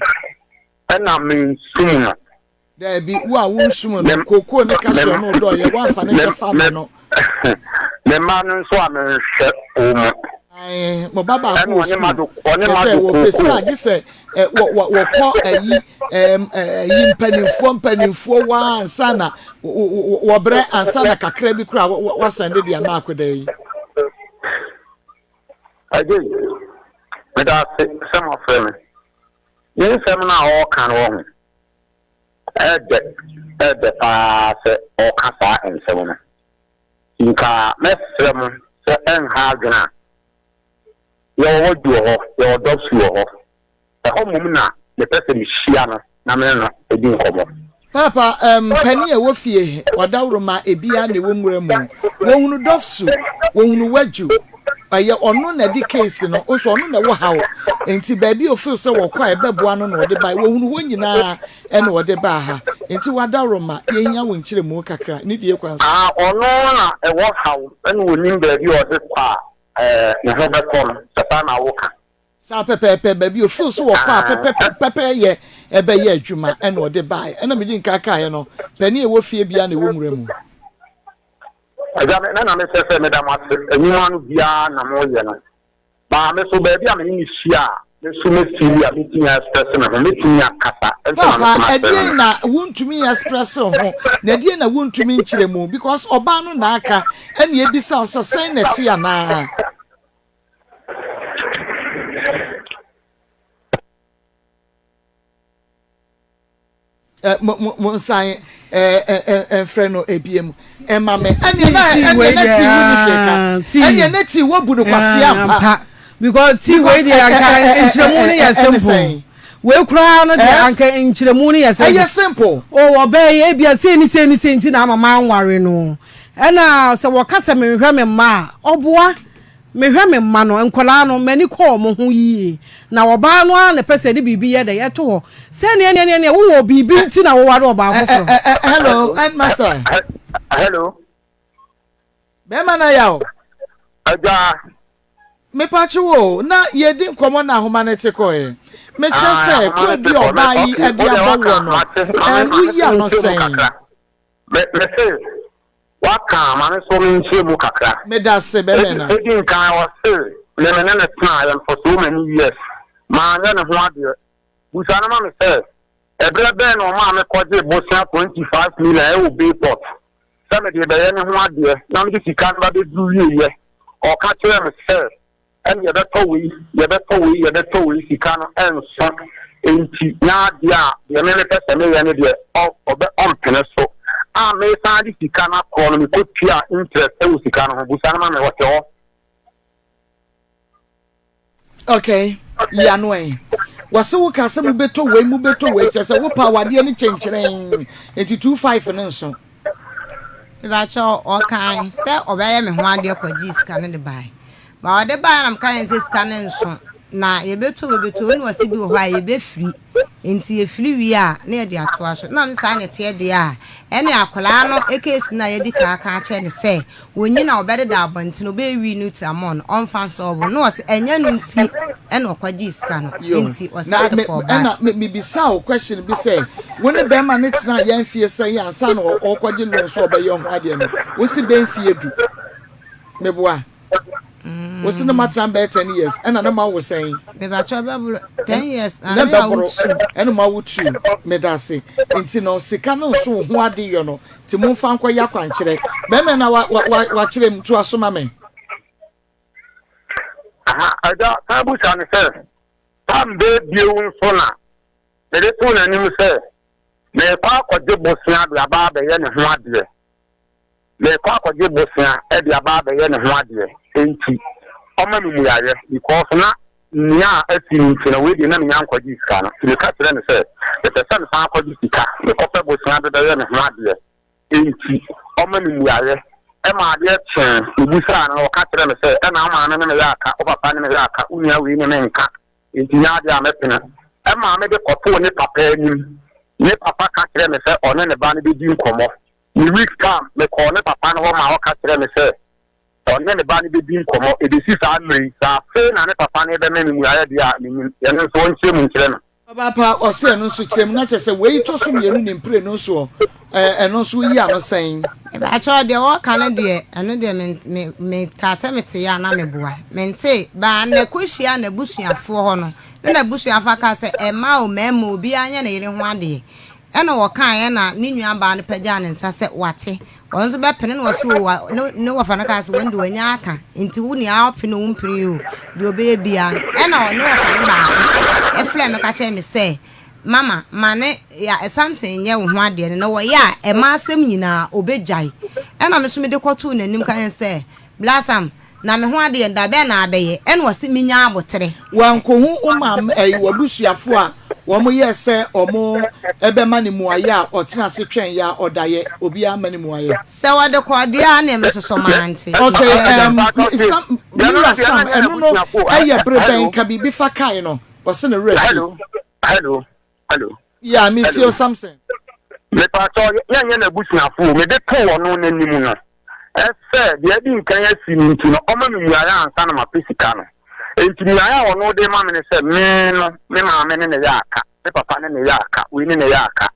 Ɛna mensum no. Daabi, wo a wonsum no, kookoo ne cashew no dɔ yɛ, woamfa ne kyɛfa ama no. Me mma no nso a menhwɛ wɔn mu. Ae, mo ba baako wɔ sukuu. Kyɛ sɛ wɔpɛ sika gye sɛ wɔkɔ ayi ayi mpanimfoɔ mpanimfoɔ waa ansa na wɔbrɛ ansa na kakra bi koraa wɔasɛn de de ama akwadaa yi. Agyei, meda ase sɛ moafrɛ me. Ne nsɛm no a ɔreka no wɔ ho, ɛyɛ dɛ, ɛyɛ dɛ paa sɛ ɔreka saa nsɛm no. Nka mɛsrɛ mo sɛ ɛnha adwene a, yɛwɔ Wadwo wɔ hɔ, yɛwɔ Dɔpsi wɔ hɔ. Ɛhɔ mmom na mepɛ sɛ mehyia no na me ne no di nkɔmmɔ. Paapa, um, panin a ɛwɔ fie, ɔdawuroma ebia na ɛwɔ nwura mu. Wɔhunu dɔfsu, wɔhunu wadwu. Ɛyɛ ɔno na ɛde case no, nso ɔno na ɛwɔ haw. Nti baabi a ofeel sɛ wɔkɔ a ɛbɛboa no na ɔde bae. Wɔhunu hɔ nyinaa ɛna ɔde baa ha. Nti wadawuroma, yɛhia wo nkyerɛmu kakra, ne die kwan so. Ah, ɔno na ɛwɔ haw ɛna ɔnim baabi a ɔde kɔ a ɛɛ ne ho bɛtɔ no, sɛ saa na woka. Saa pɛpɛɛpɛ, baabi a ofeel so wɔkɔ a pɛpɛpɛpɛyɛ ɛbɛyɛ adwuma ɛna ɔde baeɛ. Ɛna medi nka kaeɛ no, panin a ɛwɔ fie biara na ɛwɔ nwura mu. Agya, me na mesɛ sɛ meda mo ase, nnwuma no biara na moyɛ no. Maa me so baabi a me ne no hyia a, me nso me feeli a mɛtumi a express me ho, mɛtumi akasa, ɛnso na me Papa, so makyerɛ no ɛdeɛn no. na wontumi express wo ho, na ɛdeɛn na wontumi nkyerɛ mu? Because ɔbaa no na aka, ɛna ɛbisa wo sɛ sɛn na ɛte anaa? Mo mo mo nsan mfrɛ no ebiem ɛma me ɛnneɛ na ɛnneɛ na tii wo ni hwee ka ɛnneɛ na tii wo bu no kwasi ampa because tii wei deɛ anka nkyerɛmu no yɛ simple wei koraa no deɛ anka nkyerɛmu no yɛ simple ɛyɛ simple o ɔbɛɛ yɛ ebia sei ne sei ne sei nti na ama manware no ɛna sɛ wɔka sɛ menhwɛ me mma a ɔboa Mehwɛ me mma no, nkwadaa no, m'ani kɔ wɔn ho yie. Na ɔbaa no ara na ɛpɛ sɛ ɛde biribi yɛ dɛn? Ɛto hɔ. Sɛ neɛ neɛ neɛ neɛ wowɔ biribi nti na woware ɔbaa foforɔ. Hello, headmaster. Hello. Bɛrima na yaw. Agya. Mepakye wo na yɛdi nkɔmmɔ na ahoma no te kɔɛ. Mekyerɛ sɛ kuro bi ɔbaa yi ɛde abɔ woɔ no, ɛn woyi ano sɛn? Me mese waka a ma me nso me nkyerɛ mu kakra. Medase bɛmɛ na. Edi nkan ɔse me me ne no tenaeɛ for so many years manyɛ ne ho adeɛ. Busa no ma me sɛ ɛberɛ bɛn na ɔmaa me kɔgyee bosea 25 million ɛwɔ Bayport sɛ mede rebɛyɛ ne ho adeɛ na mede sika no ba bɛduru wieɛ ɔka kyerɛɛ me sɛ Ɛne yɛbɛtɔ wei, yɛbɛtɔ wei, yɛbɛtɔ wei, sika no ɛnso, enti nyɛ adeɛ a deɛ me mepɛ sɛ meyɛ no deɛ ɔ, ɔbɛ, ɔmpene so. A mesan de sika no akorɔ no, mekɔtuaa interest wɔ sika no ho. Busa no ma me, ɔte hɔ. Okay, yi ano ɛ. Wɔse wo ka sɛ mobɛtɔ wei, mobɛtɔ wei, kyerɛ sɛ wopɛ awadeɛ no kyenkyerenn, enti 25 no nso. Mepakyɛw, ɔkae sɛ ɔbɛyɛ me ho adeɛ kɔgyee sika no de bae. Ba ɔde bae na meka kyerɛɛ no sɛ sika no nso na yɛbɛtɔ wei bɛtɔ wei na ɔse bi wɔ hɔ a yɛbɛfiri nti yɛfiri wie a na yɛde atoa so na mese saa na ɛteɛ deɛ a ɛne akwadaa no case no a yɛadi kan aka akyerɛ no sɛ Ɔnyin a ɔbɛdeda abɔnten, ɔbɛyɛ wii no tiramɔɔ no, ɔmfa nsɔɔbo. Na ɔse ɛnyɛ no nti ɛna ɔkɔgyee sika no, Yo, nti na ɔsan de me, kɔɔ back. ɛna me, mebisaa wo question bi sɛ, wo ne bɛrima no tenaa yɛ mfeɛ sɛn ansa na ɔrekɔgye loan sɛ ɔbɛyɛ ho adeɛ no? Wo se bɛn mfeɛ du? Meboa? Wo se na moatena bɛyɛ 10 years, ɛna na moawo sɛn? Mepakyɛw bɛboro 10 years na Na na yɛawo bɛboro, two. ɛna moawo two. Meda ase. Nti no, sika no nso wo ho ade yɔ no, Nti momfa nkɔyɛ akwankyerɛ. Bɛrima na wa wa wa wakyerɛ mu toa so ma me. Aha, agya san busa no sɛ, Tam bɛɛ bio nso na mede too n'anim sɛ merekɔ akɔgye bosea de aba abɛyɛ ne ho adeɛ. Merekɔ akɔgye bosea de aba abɛyɛ ne ho adeɛ, enti ɔma me mmuaeɛ because na nea asi no nti no, wei deɛ na menya nkɔgye sika no. Nti meka kyerɛɛ no sɛ mepɛ sɛ mesan kɔgye sika, mekɔpɛ bosea de bɛyɛ me ho adeɛ, enti ɔma me mmuaeɛ. Ɛma adeɛ kyee, mebisaa no na ɔka kyerɛɛ me sɛ, ɛna wo maame ne me yɛ aka, wo papa ne me yɛ aka, wo nua wei ne me nka, enti nyɛ adeɛ a mɛpene. Ɛmaa mede kɔtoo ne papa anim. Ne papa ka kyerɛɛ me sɛ ɔne ne ba no bɛdi nkɔmmɔ. Ne week time, mekɔɔ ne papa no hɔ ma ɔka kyerɛɛ me sɛ ɔne ne ba no bɛdi nkɔmmɔ. Ɛbɛsi saa mmerɛ yi, sɛ afei na ne papa no rebɛma me mmuaeɛ deɛ a, mennim. Ɛno nso, ɔnkyerɛ mu nkyerɛ me. Ɔbaa pa, ɔse ɛno nso kyerɛ mu, na kyerɛ sɛ wei tɔ so mmienu ne mprenu soɔ, ɛɛ ɛno nso woyi ano sɛn? Mepakyɛw deɛ wɔka no deɛ ɛno deɛ me me me kaa sɛ mete yɛ a na meboa mente baa na kɔ hyia n'abusuafoɔ hɔ no na n'abusuafoɔ aka sɛ ɛma o mɛɛma obiara nyɛ ne yere ho adeɛ Ɛna ɔkaeɛ na ne nua baa no pagyaa ne nsa sɛ wate. Ɔno nso bɛpene na ɔse o wa ne ne wɔfa no kaa sɛ wɔn de wanya aka nti wo nea ɔpene o wompene o deɛ ɔbɛyɛ biara no. Ɛna ɔne wɔfa no baako ɛfrɛɛ me ka kyerɛɛ me sɛ mama ma ne ya Samson nyɛ wo ho adeɛ no na wɔyɛ a ɛma asɛm nyinaa ɔbɛgyae. Ɛna me nso mede kɔtoo n'anim ka kyerɛ no sɛ Bla Sam na me ho adeɛ no da bɛn na abɛyɛ? Ɛna ɔse menya aboterɛ. Wankohu wo maame ɛyi w'abusuafoɔ a. Wɔn yɛɛ sɛ wɔn bɛma no mmuaeɛ a, ɔtena ase twɛn yɛ a ɔdaeɛ. Obiara amma no mmuaeɛ. Sɛ wɔde kɔ deɛ a neɛ mesosɔ mante. Okay, um, Sam, me wura Sam, ɛno no ɛyɛ bere bɛn? Ka biribi fa kae no. Ɔse ne werɛ afi. Hello, hello, hello. Yeah, me tie o Samson. Mepatɔ yɛnyɛ n'abusuafo o, mede too ɔno n'anim no. Ɛsɛ deɛ adi nkan asi no nti no, ɔma me mmuaeɛ ansa na mapɛ sika no. Enti mmuaeɛ a ɔno de ma me ne sɛ, me no, me maame ne ne yɛ aka, me papa ne ne yɛ aka, wei ne ne yɛ aka.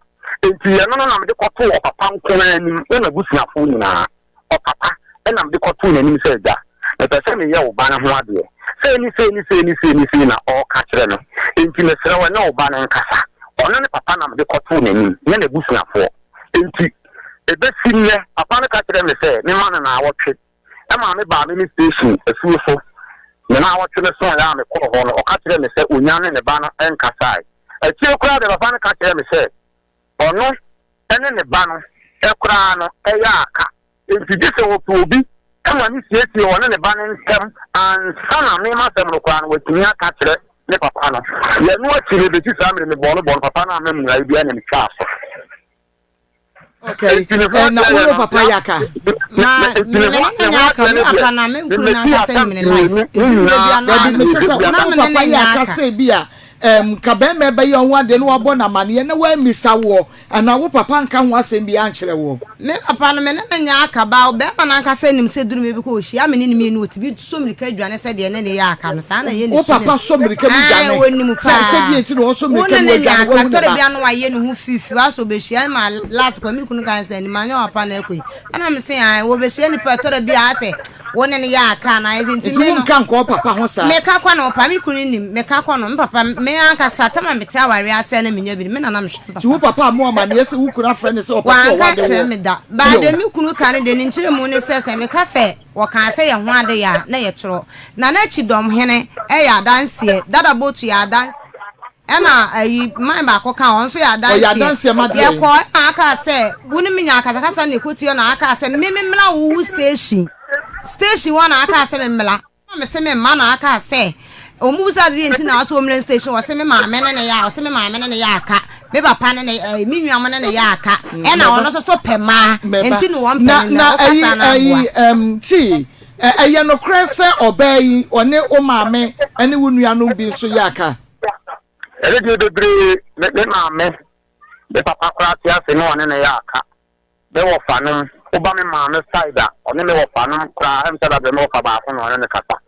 Enti ɛno no na mede kɔtoo ɔpapa nko ara anim ne n'abusuafoɔ nyinaa. Ɔpapa na mede kɔtoo n'anim sɛ, Agya, mepɛ sɛ meyɛ wo ba no ho adeɛ. Sei ne sei ne sei ne sei ne sei na ɔreka kyerɛ me. Enti mesrɛ wo, ɛne wo ba no nkasa. Ɔno ne papa na mede kɔtoo n'anim, nyɛ n'abusuafoɔ. Enti ɛbɛsi nnɛ, papa no ka kyerɛɛ me sɛ memma no naawɔtwe. Ɛmaa me baa me me station asuo so. Me naawɔtwe no soeɛ a mekɔɔ hɔ no, ɔka kyerɛɛ me sɛ ɔnya ne ne ba no nkasae. Akyire koraa deɛ, papa no ka kyerɛɛ me sɛ ɔno ne ne ba no koraa no yɛ aka. Enti gye sɛ ɔpɛ obi ma no siesie ɔne ne ba no ntam ansa na me m'asɛm no koraa no watumi aka akyerɛ ne papa no. Yɛ ɛno akyi no, ɛbɛsi saa mmerɛ mebɔɔ no bɔ no, papa no amma mmuaeɛ biara na metwaa so. Okay. Enti ne ho Eh, na adeɛ wo yɛ ne no, papa yɛ aka? Ma enti me ne me ho ne ne ne ho nyɛ aka adeɛ me no deɛ, papa na me nkunu memmɛsi n'ankasa aka nim ne life mmienu ne ebi mmerɛ nyinaa bi ano Dabi, a mesɛ sɛ mebɛdi wo na ne wo me ne papa ne yɛ nyɛ aka aka. sɛ bi a um, ka bɛrima ɛbɛyɛ ho adeɛ na wabɔ no amaneɛ na wammisa woɔ anaa wo papa nka ho asɛm bi ankyerɛ woɔ. Me papa no me ne no nyɛ aka ba bɛrima no ankasa nim sɛ duru me bi kɔ ɔhyia me ne no mmienu ɔtumi sɔ mirika dwane sɛ deɛ ne ne yɛ aka no saa na ɛyɛ ne Wo su ne papa sɔ mirika mu Ae dwane ɔnim sɛ sɛ paa deɛ nti na ɔsɔ wo mirika ne mu ne nyɛ adwane aka wahu ne tɔre ba. bia no wayɛ ne ho fifi asɛ ɔbɛhyia ma last kɔ me kunu kan sɛ anim anyɛ wapa na ɛkɔ yi ɛna me se ae wɔbɛhyia nipa tɔre bia asɛ wo ne no yɛ aka anaa ɛsɛ nti Nti me no wonka nkɔ wo papa ho saa? meka kɔ no pa me kunu nim meka kɔ no me papa me ankasa tama mete awareɛ ase a na menya bi no me na na mehwɛ me Nti wo papa papa ammɔ wo amanneɛ sɛ wo kunu afrɛ no sɛ ɔpɛ sɛ Wanka ɔware ankyerɛ wo? me da. But Bio. deɛ me kunu ka no deɛ ne nkyerɛmu ne sɛ, sɛ meka sɛ wɔkaa sɛ yɛn ho ade yɛ a, na yɛtorɔ. Nana Kyidɔmhene yɛ adanseɛ, Dada Botu yɛ adanseɛ, ɛna ayi man baako ka ho, ɔno nso yɛ Ɔyɛ adanseɛ. adanseɛ ma deɛn? Yɛkɔɔ ɛna akaa sɛ, wo ne me nya akasakasa na ɛkɔtie hɔ na akaa sɛ me memmra wo wo station. Station hɔ na akaa sɛ memmra. Na mese me mma na aka sɛ wɔn bisa adeɛ nti na ɔsɛ wɔn mmerɛ station wɔse me maame ne ne yɛ a ɔse me maame ne ne yɛ aka me papa ne ne ɛɛ me nua mo ne ne yɛ aka ɛna ɔno nso so pɛ mmaa nti na wɔn pɛ ne na ɔkasa na aboa. Ɛyi ti ɛyɛ nokorɛ sɛ ɔbaa yi ɔne wo maame ɛne wo nuanom bi nso yɛ aka. Ɛne deɛ bebree me maame me papa koraa te ase ne ɔne ne yɛ aka. Me wɔfanom, woba me maame side a, ɔne me wɔfanom koraa, ɛm sɛ dabrɛ me wɔfa baako na ɔne no kasa.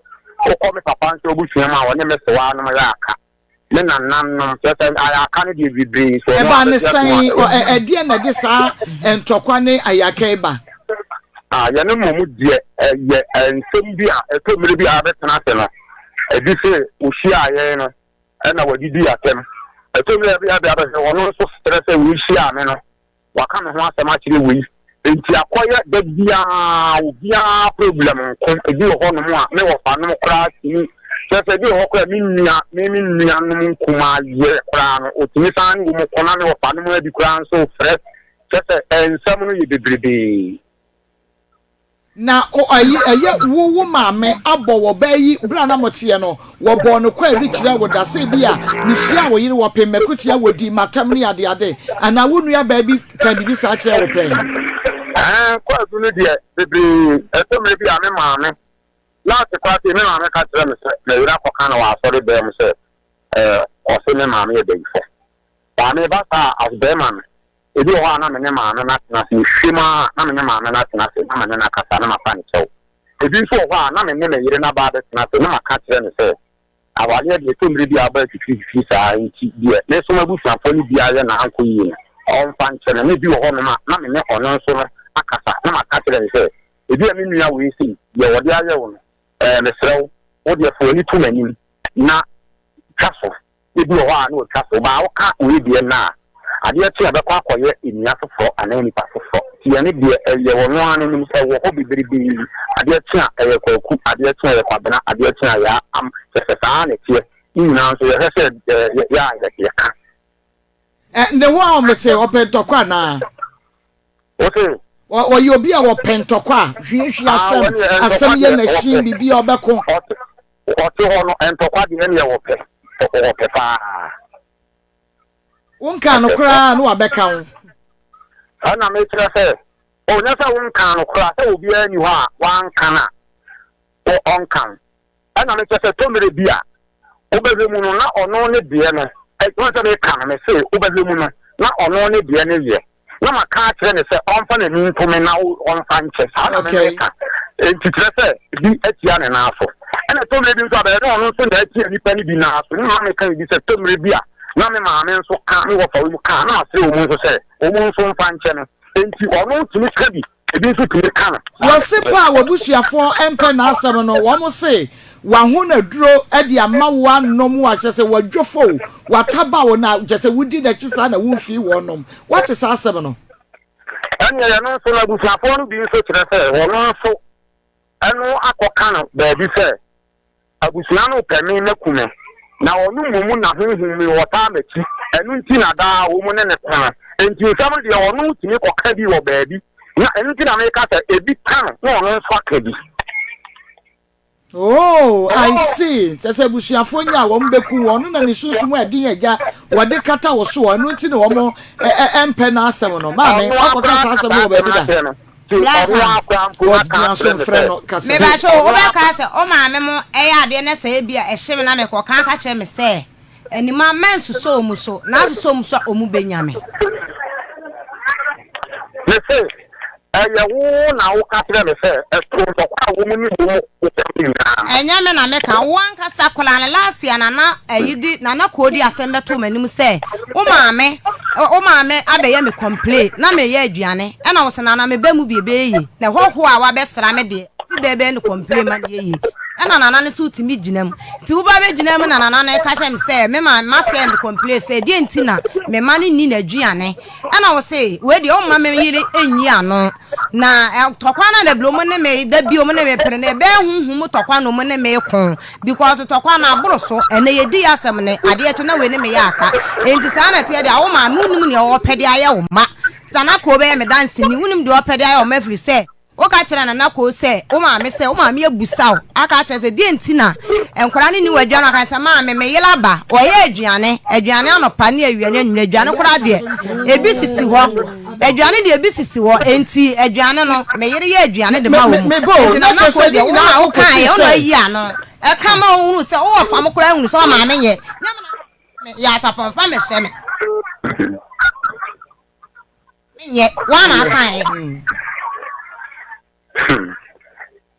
Wokɔ me papa nso abusua mu a, ɔne me sewaanom yɛ aka. Me nananom, kyerɛ sɛ ayaka no deɛ bebree, sɛ ɔno Ɛbaa ne abɛgye atom a, sɛn? ɛyɛ. Ɛdeɛn na ɛde saa ntɔkwa ne ayaka yi ba? Ah, yɛne mmom deɛ ɛyɛ nsɛm bi a ɛtɔ mmerɛ bi a abɛtena ase no, ɛdi sɛ ɔhyiaa yɛn no ɛna wadidi atɛm. Ɛtɔ mmerɛ bi a abɛhwɛ ɔno nso kyerɛ sɛ wei hyiaa me no, Waka me ho asɛm akyerɛ wei. Enti akɔyɛ da biara obiara problem nko. Ebi wɔ hɔnom a me wɔfanom koraa tumi, kyerɛ sɛ ebi wɔ hɔ koraa a me nua, me me nuanom nkumaa yere koraa no, otumi san ne wɔn ko na me wɔfanom adi koraa nso frɛ. Kyerɛ sɛ nsɛm no yɛ bebrebee. Na o ayi ɛyɛ wo wo maame abɔ wɔ baa yi berɛ a na moteɛ no wɔbɔɔ no kwaadu kyerɛɛ wo da sɛ ebia mehyiaa wo yere wɔpem m'akutia wɔdii m'atam ne adeade anaa wo nua baa bi kaa biribi saa kyerɛɛ wo pɛn? Ɛɛ kwaadu no deɛ bebree ɛtɔ mmerɛ bi a me maame last koraa sei me maame ka kyerɛ me sɛ me yere akɔka no wɔ asɔre dan mu sɛ ɛɛ ɔse me maame yɛ bayifo maame ba saa as bɛrima no Ebi wɔ hɔ a na me ne maame no atena ase, mehwɛ mu ara a na me ne maame no atena ase na me ne no akasa na mafa no kyɛw. Ebi nso wɔ hɔ a na me ne me yere no aba abɛtena ase na maka akyerɛ no sɛ, awareɛ deɛ ɛtɔ mmerɛ bi a aba atwitwiritwitwiri saa nti deɛ me nso m'abusuafoɔ no bi ayɛ na ankɔ yie no, ɔmfa nkyɛ me. Na ebi wɔ hɔnom a na me ne ɔno nso no akasa na maka akyerɛ no sɛ, ebia me nua wei sei, deɛ ɔde ayɛ wo no, ɛɛ mesrɛ wo, wo deɛ fa w'ani to m'anim na twa so. Ebi wɔ hɔ a na wɔtwa so baa woka wei deɛ nnɛ a, adeɛ kye a ɛbɛkɔ akɔyɛ nnua foforɔ anaa nnipa foforɔ. Nti ɛno deɛ ɛyɛ ɔno ara n'anim sɛ ɛwɔ hɔ beberebee. Adeɛ kye a ɛyɛ Kwaku, adeɛ kye a ɛyɛ Kwabena, adeɛ kye a ɛyɛ Am, kyerɛ sɛ saa ara na ɛteɛ. Ne nyinaa nso yɛhwɛ sɛ yɛ a yɛka. Ɛ, ne ho a ɔmete, ɔpɛ ntɔkwa anaa? Wose? Ɔyɛ obi a ɔpɛ ntɔkwa a, hwiehwie Ah, asɛm, wɔn deɛ asɛm ntɔkwa yɛ deɛ n'akyi, ɔpɛ. biribi a ɔbɛko. Ɔte, ɔte hɔ no, ntɔkwa deɛ ɛneɛ ɔpɛ. Ɔpɛ paa. Wonkaa no koraa na wabɛka wo. Ɛna mekyerɛ sɛ, o nyɛ sɛ wonkaa no koraa, sɛ obiara nni hɔ a wanka no a, ɔnka wo. Ɛna mekyerɛ sɛ tɔ mmerɛ bi a, wobɛhwɛ mu no na ɔno ne deɛ no, wɔn sɛ meka no, mese wobɛhwɛ mu no na ɔno ne deɛ no yɛ. Na maka akyerɛ no sɛ ɔmfa n'ani nto me na ɔmfa nkyɛ. Saa na me meka. Enti kyerɛ sɛ bi atia ne nan so. Ɛna tɔ mmerɛ bi nso a bɛyɛ na ɔno nso na atia nnipa no bi nan so. Ne ma meka biribi sɛ tɔ mmerɛ bi a na me maame nso ka, me wɔfa wɔ mu ka, na masrɛ wɔn nso sɛ wɔn nso mfa nkyɛ no. Enti ɔno tumi ka bi, ebi nso tumi ka no. Wɔse pɛ a w'abusuafoɔ mpɛ n'asɛm no, wɔn se w'ahonaduro de ama wo anom a, kyerɛ sɛ w'adwofo wo, w'ataba wo na kyerɛ sɛ wodi n'akyi saa na womfii wɔnom. Woate saa asɛm no? Ɛnneɛ ɛno nso no abusuafoɔ no bi nso kyerɛ sɛ wɔn nso ɛno akɔka no baabi sɛ Abusua no repɛ me maku me, na ɔno mmom na honhom mu ɔtaa m'akyi, ɛno nti na daa wɔn ne no ko no. Enti nsɛm no deɛ ɔno tumi kɔka bi wɔ baabi, na ɛno nti na meka sɛ ebi ka no na ɔno nso aka bi. Oh, I see. Kyerɛ sɛ abusuafoɔ nya a wɔn bɛku wɔn, ɔno na ne sunsum a ɛden agya wɔde kata wo soɔ, ɛno nti na wɔn mpɛ n'asɛm no. Maame, Ɔno ara woakɔka koraa saa ka asɛm no saa wɔ baabi asɛm no da? akyerɛ no. Nti ɔno ara koraa mpo aka Gyina so akyerɛ me mfrɛ sɛ. no ka sɛ. Mebakyɛ o, wobɛka sɛ wo maame mo yɛ adeɛ na sɛ ebia ɛhye me na mekɔ ka ka kyerɛ me sɛ anima mɛnsosɔ ɔmu so na asosɔ ɔmu so a ɔmu bɛnya me. Mese, ɛyɛ wo na woka kyerɛ me sɛ ɛsoro ntɔkwa a wɔn ne wɔn ko no nyinaa no. Ɛnyɛ me na meka, wo ankasa koraa no last year Nana ayi de Nana Koo de asɛm bɛtoo m'anim sɛ wo maame wo maame abɛyɛ me complain na meyɛ aduane ɛna wo sɛ Nana meba mu bi ɛbɛyɛ yie na hɔhoɔ a wabɛsra me deɛ ti dɛ bɛyɛ no complain ma no yɛ yie ɛna Nana no so tumi gyina mu nti woba bɛgyina mu na Nana no ɛka kyerɛ me sɛ me maame masɛ me complain sɛ deɛ nti na me ma no nni n'aduane Ɛna wo se, wei deɛ womma me yere nyi ano. Na tɔkwa no na bere ɔmo ne me da bi ɔmo ne me pere no ɛbɛyɛ honhom mu tɔkwa na ɔmo ne me ko because tɔkwa no aboro so. Ɛnɛ yɛdi yɛ asɛm ne adeɛ kye na wei ne me yɛ aka. Enti saa na ɛteɛ deɛ a wo maame wonim nea ɔpɛ de ayɛ wo mma. Nana Koo bɛyɛ me danseni wonim deɛ ɔpɛ de ayɛ wo mma ɛfiri sɛ Woka kyerɛɛ Nana Koo sɛ wo maame sɛ wo maame abusa wo aka akyerɛ sɛ deɛ nti na nkwadaa no nni w'aduane aka sɛ maame me yere aba ɔyɛ aduane aduane anɔpa ne awia ne anwummerɛ aduane koraa deɛ ebi sisi hɔ aduane deɛ ebi sisi hɔ enti aduane no me yere yɛ aduane de ma wɔ mu enti Nana Koo deɛ wo na wo kaeɛ wo na ayi ano ɛka ma wohunu sɛ wowɔ fam koraa hunu sɛ ɔmaame nyɛ nyɛ yɛ asapɔnfa mehyɛ me Menyɛ, woa na aka ɛ.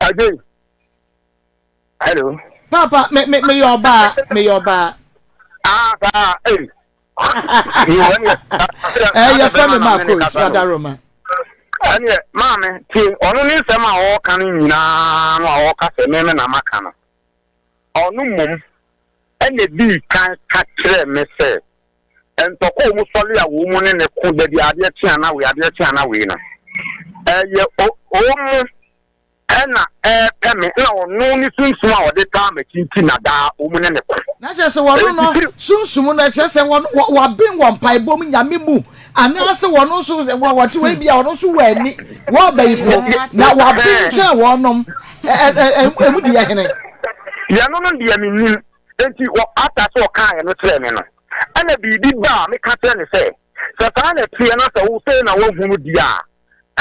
Ajay. Hello. Papa, me me me yɛ ɔbaa, me yɛ ɔbaa. Ah, saa, ee. Eh, yɛ fɛ me Marcos Wadaroma. Ɛneɛ, maame, tie, ɔno ne nsɛm a ɔreka no nyinaa no a ɔreka sɛ meme na maka no. Ɔno mmom ɛna dii kan ka kyerɛɛ me sɛ ntɔkwa a wɔsɔre a wɔn ne no ko da bi adeɛ kye ana wei adeɛ kye ana wei no ɛyɛ wɔn ɛna ɛɛpɛ me na ɔno ne sunsum a ɔde taa m'akyi nti na daa wɔn ne ne ko. Na kyerɛ sɛ wɔn no sunsum no kyerɛ sɛ wɔn wɔaben wɔ mpaebɔ mu nyame mu anaasɛ wɔn nso wɔte wɔn bi a wɔn nso wɔ ani wɔn abayifo na wɔaben kyɛn wɔn nom ɛmu deɛ hene. Yɛn no deɛ menim Enti wɔ after sɛ ɔkaeɛ no kyerɛɛ me no, ɛna biribi ba a meka kyerɛ no sɛ, sɛ saa na ɛteɛ na sɛ wo sei na woahunu deɛ a,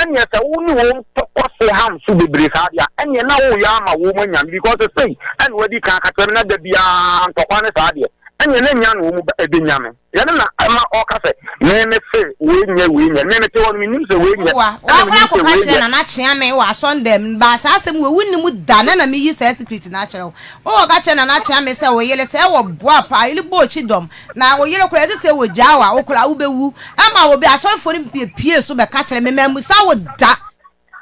ɛneɛ sɛ wo ne wɔn kɔ so ham so bebree saa deɛ a, ɛneɛ na woreyɛ ama wɔn anya me because sei ɛna wadi kan aka kyerɛ me na da biara ntɔkwa ne saa deɛ, ɛneɛ na nya na wɔn bɛnya me. Yɛne na ɛma ɔka sɛ, Me me se wei nyɛ wei nyɛ. Me mete hɔ no mennim sɛ wei nyɛ, Woa, ɛna woakora mennim sɛ akɔka wei kyerɛ nyɛ. Nana Kyeame wɔ asɔndɛm no, baa saa asɛm wei wonnim da, na na meyi saa secret no akyerɛ wo. Wokɔka kyerɛ Nana Kyeame sɛ wo yere sɛ wɔ boa paa, yere bɔ okyi dɔm, na wo yere koraa ɛsɛ sɛ wɔgyaa wo a, wo koraa wobɛwu. Ɛma obi, asɔrefoɔ no piepiee so bɛka kyerɛ me, mammusa wo da.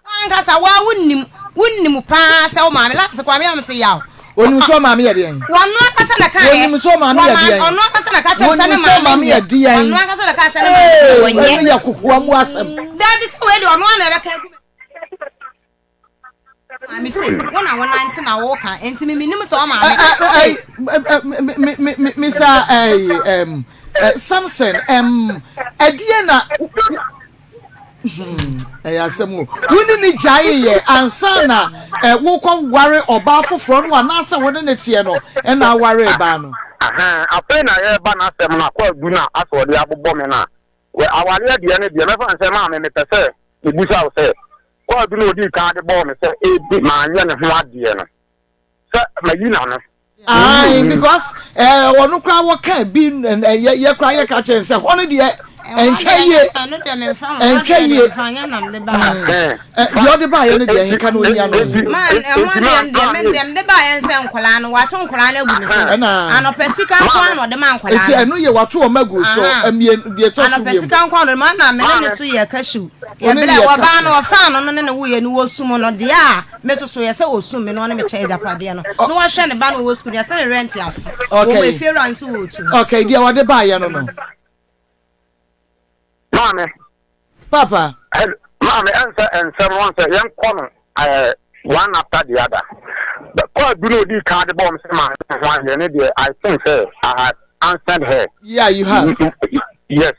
W'ankasa wo ara wonnim, wonnim paa sɛ wo maame, last koraa me a mese yaw. Onim sɛ ɔmaame yɛ deɛn? Ɔno ankasa na kaeɛ. Onim sɛ ɔmaame yɛ deɛn? Ɔno ankasa na ka kyerɛ me sɛ ne Onim sɛ maame ɔmaame nyɛ. yɛ deɛn? Ɔno ankasa na kaa sɛ ne maame Ee, wɔnyɛ. ɛno yɛ kokoa mu asɛm. Dabi sɛ wei deɛ ɔno ara na ɛbɛka agu me. Maame se, wo na wonante na woka, enti me menim sɛ ɔmaame se. Mr. Samson, ɛdeɛ na ɛyɛ asɛm o wo ne ne gyaeeɛ ansa na wokɔ ware ɔbaa foforɔ no anaasɛ wo ne ne teɛ no ɛna awaree baa no. Ɛhɛn, afei na yɛreba n'asɛm no a, kwaadu no a asɛ ɔde abobɔ me no a, wɛ, awareɛ deɛ no deɛ, mɛfa no sɛ maame mepɛ sɛ mebisa wo sɛ, kwaadu no a ɔdii kan de bɔɔ me sɛ ebi manyɛ ne ho adeɛ no, sɛ mayi n'ano. Ayi because ɛɛ eh, ɔno koraa wɔka bi eh, yɛ yɛ koraa yɛ ka kyerɛ sɛ hɔ no deɛ ɛntwa yie ɛntwa yie deɛ ɔde baayɛ no deɛ nka no onya no. Man ɛho deɛ deɛ me deɛ mede baayɛ nsɛ nkɔlaa no wato nkɔlaa no agu me so anɔpɛ sika nko ano ɔde ma nkɔlaa no. Eti ɛno yɛ wato wɔn agu so mmie deɛ ɛtɔ so anɔpɛ sika nko ano ɔde ma na mene ne so yɛ kashiw yɛ bla wɔbaa no wɔfaa no no ne ne woyɛ no wɔ sum no deɛ a Me nso so yɛ sɛ ɔsum me na ɔne me kyɛ agyapadeɛ no, na wahwɛ ne ba no ɔwɔ sukuu no, yɛ sɛ ne rent aso. Okay. Wɔn efiewura nso wɔ otu. Okay, deɛ wɔde baayɛ no no. Maame. Papa. Maame, ɛnsɛ nsɛm wɔn sɛ yɛn kɔ no ɛɛ one after the other. Kɔ adu na odi kan de bɔ wɔn sɛ maame ho ayɛ ne deɛ I think sɛ I had answered her. Yeah, you have. Yes.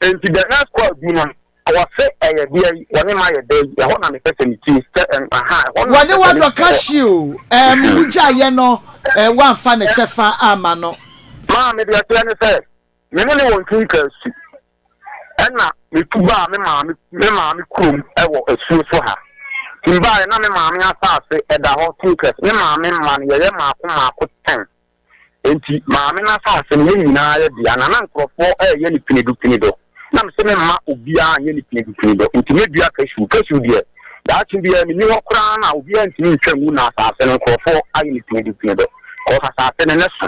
Enti the next call du no, ɔse ɛyɛ deɛ yi, wɔne ma yɛ dɛ yi, ɛhɔ na mepɛ sɛ metie, sɛ ɛn, aha, ɛhɔ na Wɔne mepɛ sɛ wadɔ mekɔ. cashew ɛɛm wogyaeɛ no ɛɛ woamfa ne kyɛfa amma no. Maame, deɛ ɛteɛ ne sɛ, me ne no wɔ ntinka asu, ɛna metu baa me maame, me maame kurom wɔ asuo so ha. Nti mebaeɛ na me maame asaase ɛda hɔ, tinkers, me maame mma no yɛyɛ mmaako mmaako ten. Enti maame no asase no, yɛn nyinaa yɛ dea, na na nkurɔfoɔ reyɛ no pinidu-pinido. Na mese memma obiara nyɛ no pinidu-pinido, enti mɛdua cashew. Cashew deɛ, daakye biara menni hɔ koraa no a, obiara ntumi ntwa ngu na asase no nkurɔfoɔ ayɛ no pinidu-pinido, cause asase no ne so.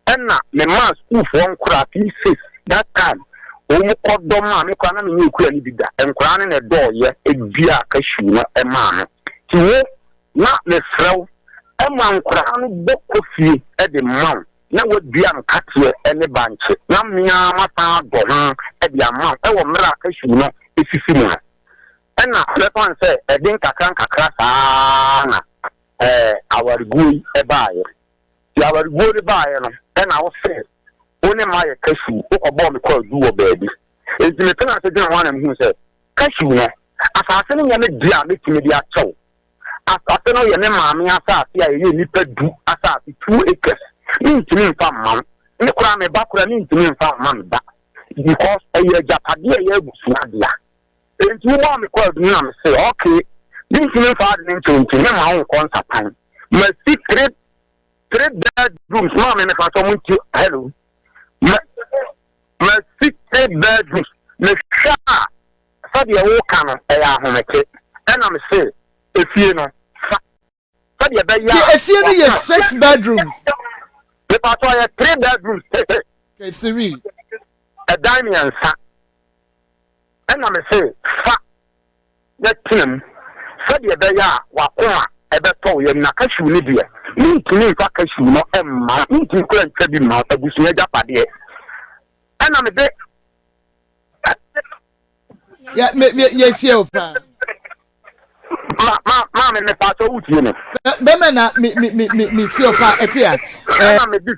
Ɛna memaa sukuufoɔ nkoraa, P6, that time, wɔn kɔdɔ maa me koraa na menyɛ okura no bi da. Nkoraa no na ɛdɔɔyɛ duaa cashew no maa me. Nti wo, Na mesrɛ wo, ma nkoraa no bɔ kɔ fie de ma wo, na woadua nkateɛ ne bankye, na me ara masan adɔ ho de ama wo wɔ mmerɛ a cashew no sisi mu no. Ɛna mɛfa no sɛ ɛde nkakra nkakra saa ara na awareguo yi baeɛ. Nti awareguo no baeɛ no, ɛna wo se wo ne mayɛ cashew, wokɔbɔɔ me kwaadu wɔ baabi. Nti metenaa ase dwenee ho ara na mehuu sɛ cashew no, asase no nyɛ me dea a mɛtumi de akyɛ wo. Asase no yɛ me maame asase a ɛyɛ nnipa du asase, 2 acres. Mentumi mfa mma wo. Me koraa me ba koraa mentumi mfa mma me ba because ɛyɛ agyapadeɛ a ɛyɛ abusua dea. Enti wobɔɔ me kwaadu no na me se okay, mentumi mfa ade no nkyɛ wo nti memma wo nkɔ nsapan. Masi three three bedrooms maame mefa sɛ ɔmo nti hello. Ma masi three bedrooms mehwɛ a sɛdeɛ woka no ɛyɛ ahomete ɛna me se efie no fa sɛdeɛ ɛbɛyɛ Ti a efie no yɛ six bedrooms. Mepatɔ yɛ three bedrooms. Okay, three. Ɛdan mmiɛnsa ɛna me se fa na tena mu sɛdeɛ ɛbɛyɛ a wakoma ɛbɛtɔ wo yam na cashew no deɛ mentumi mfa cashew no mma wo mentumi kora ntwa bi mma wo abusua agyapadeɛ ɛna mede yɛ me me yɛ tie o paa. Ma ma maame me pa sɛ wotie me. Bɛmɛ na me me me me me tie o paa ekuya. Ɛna me di.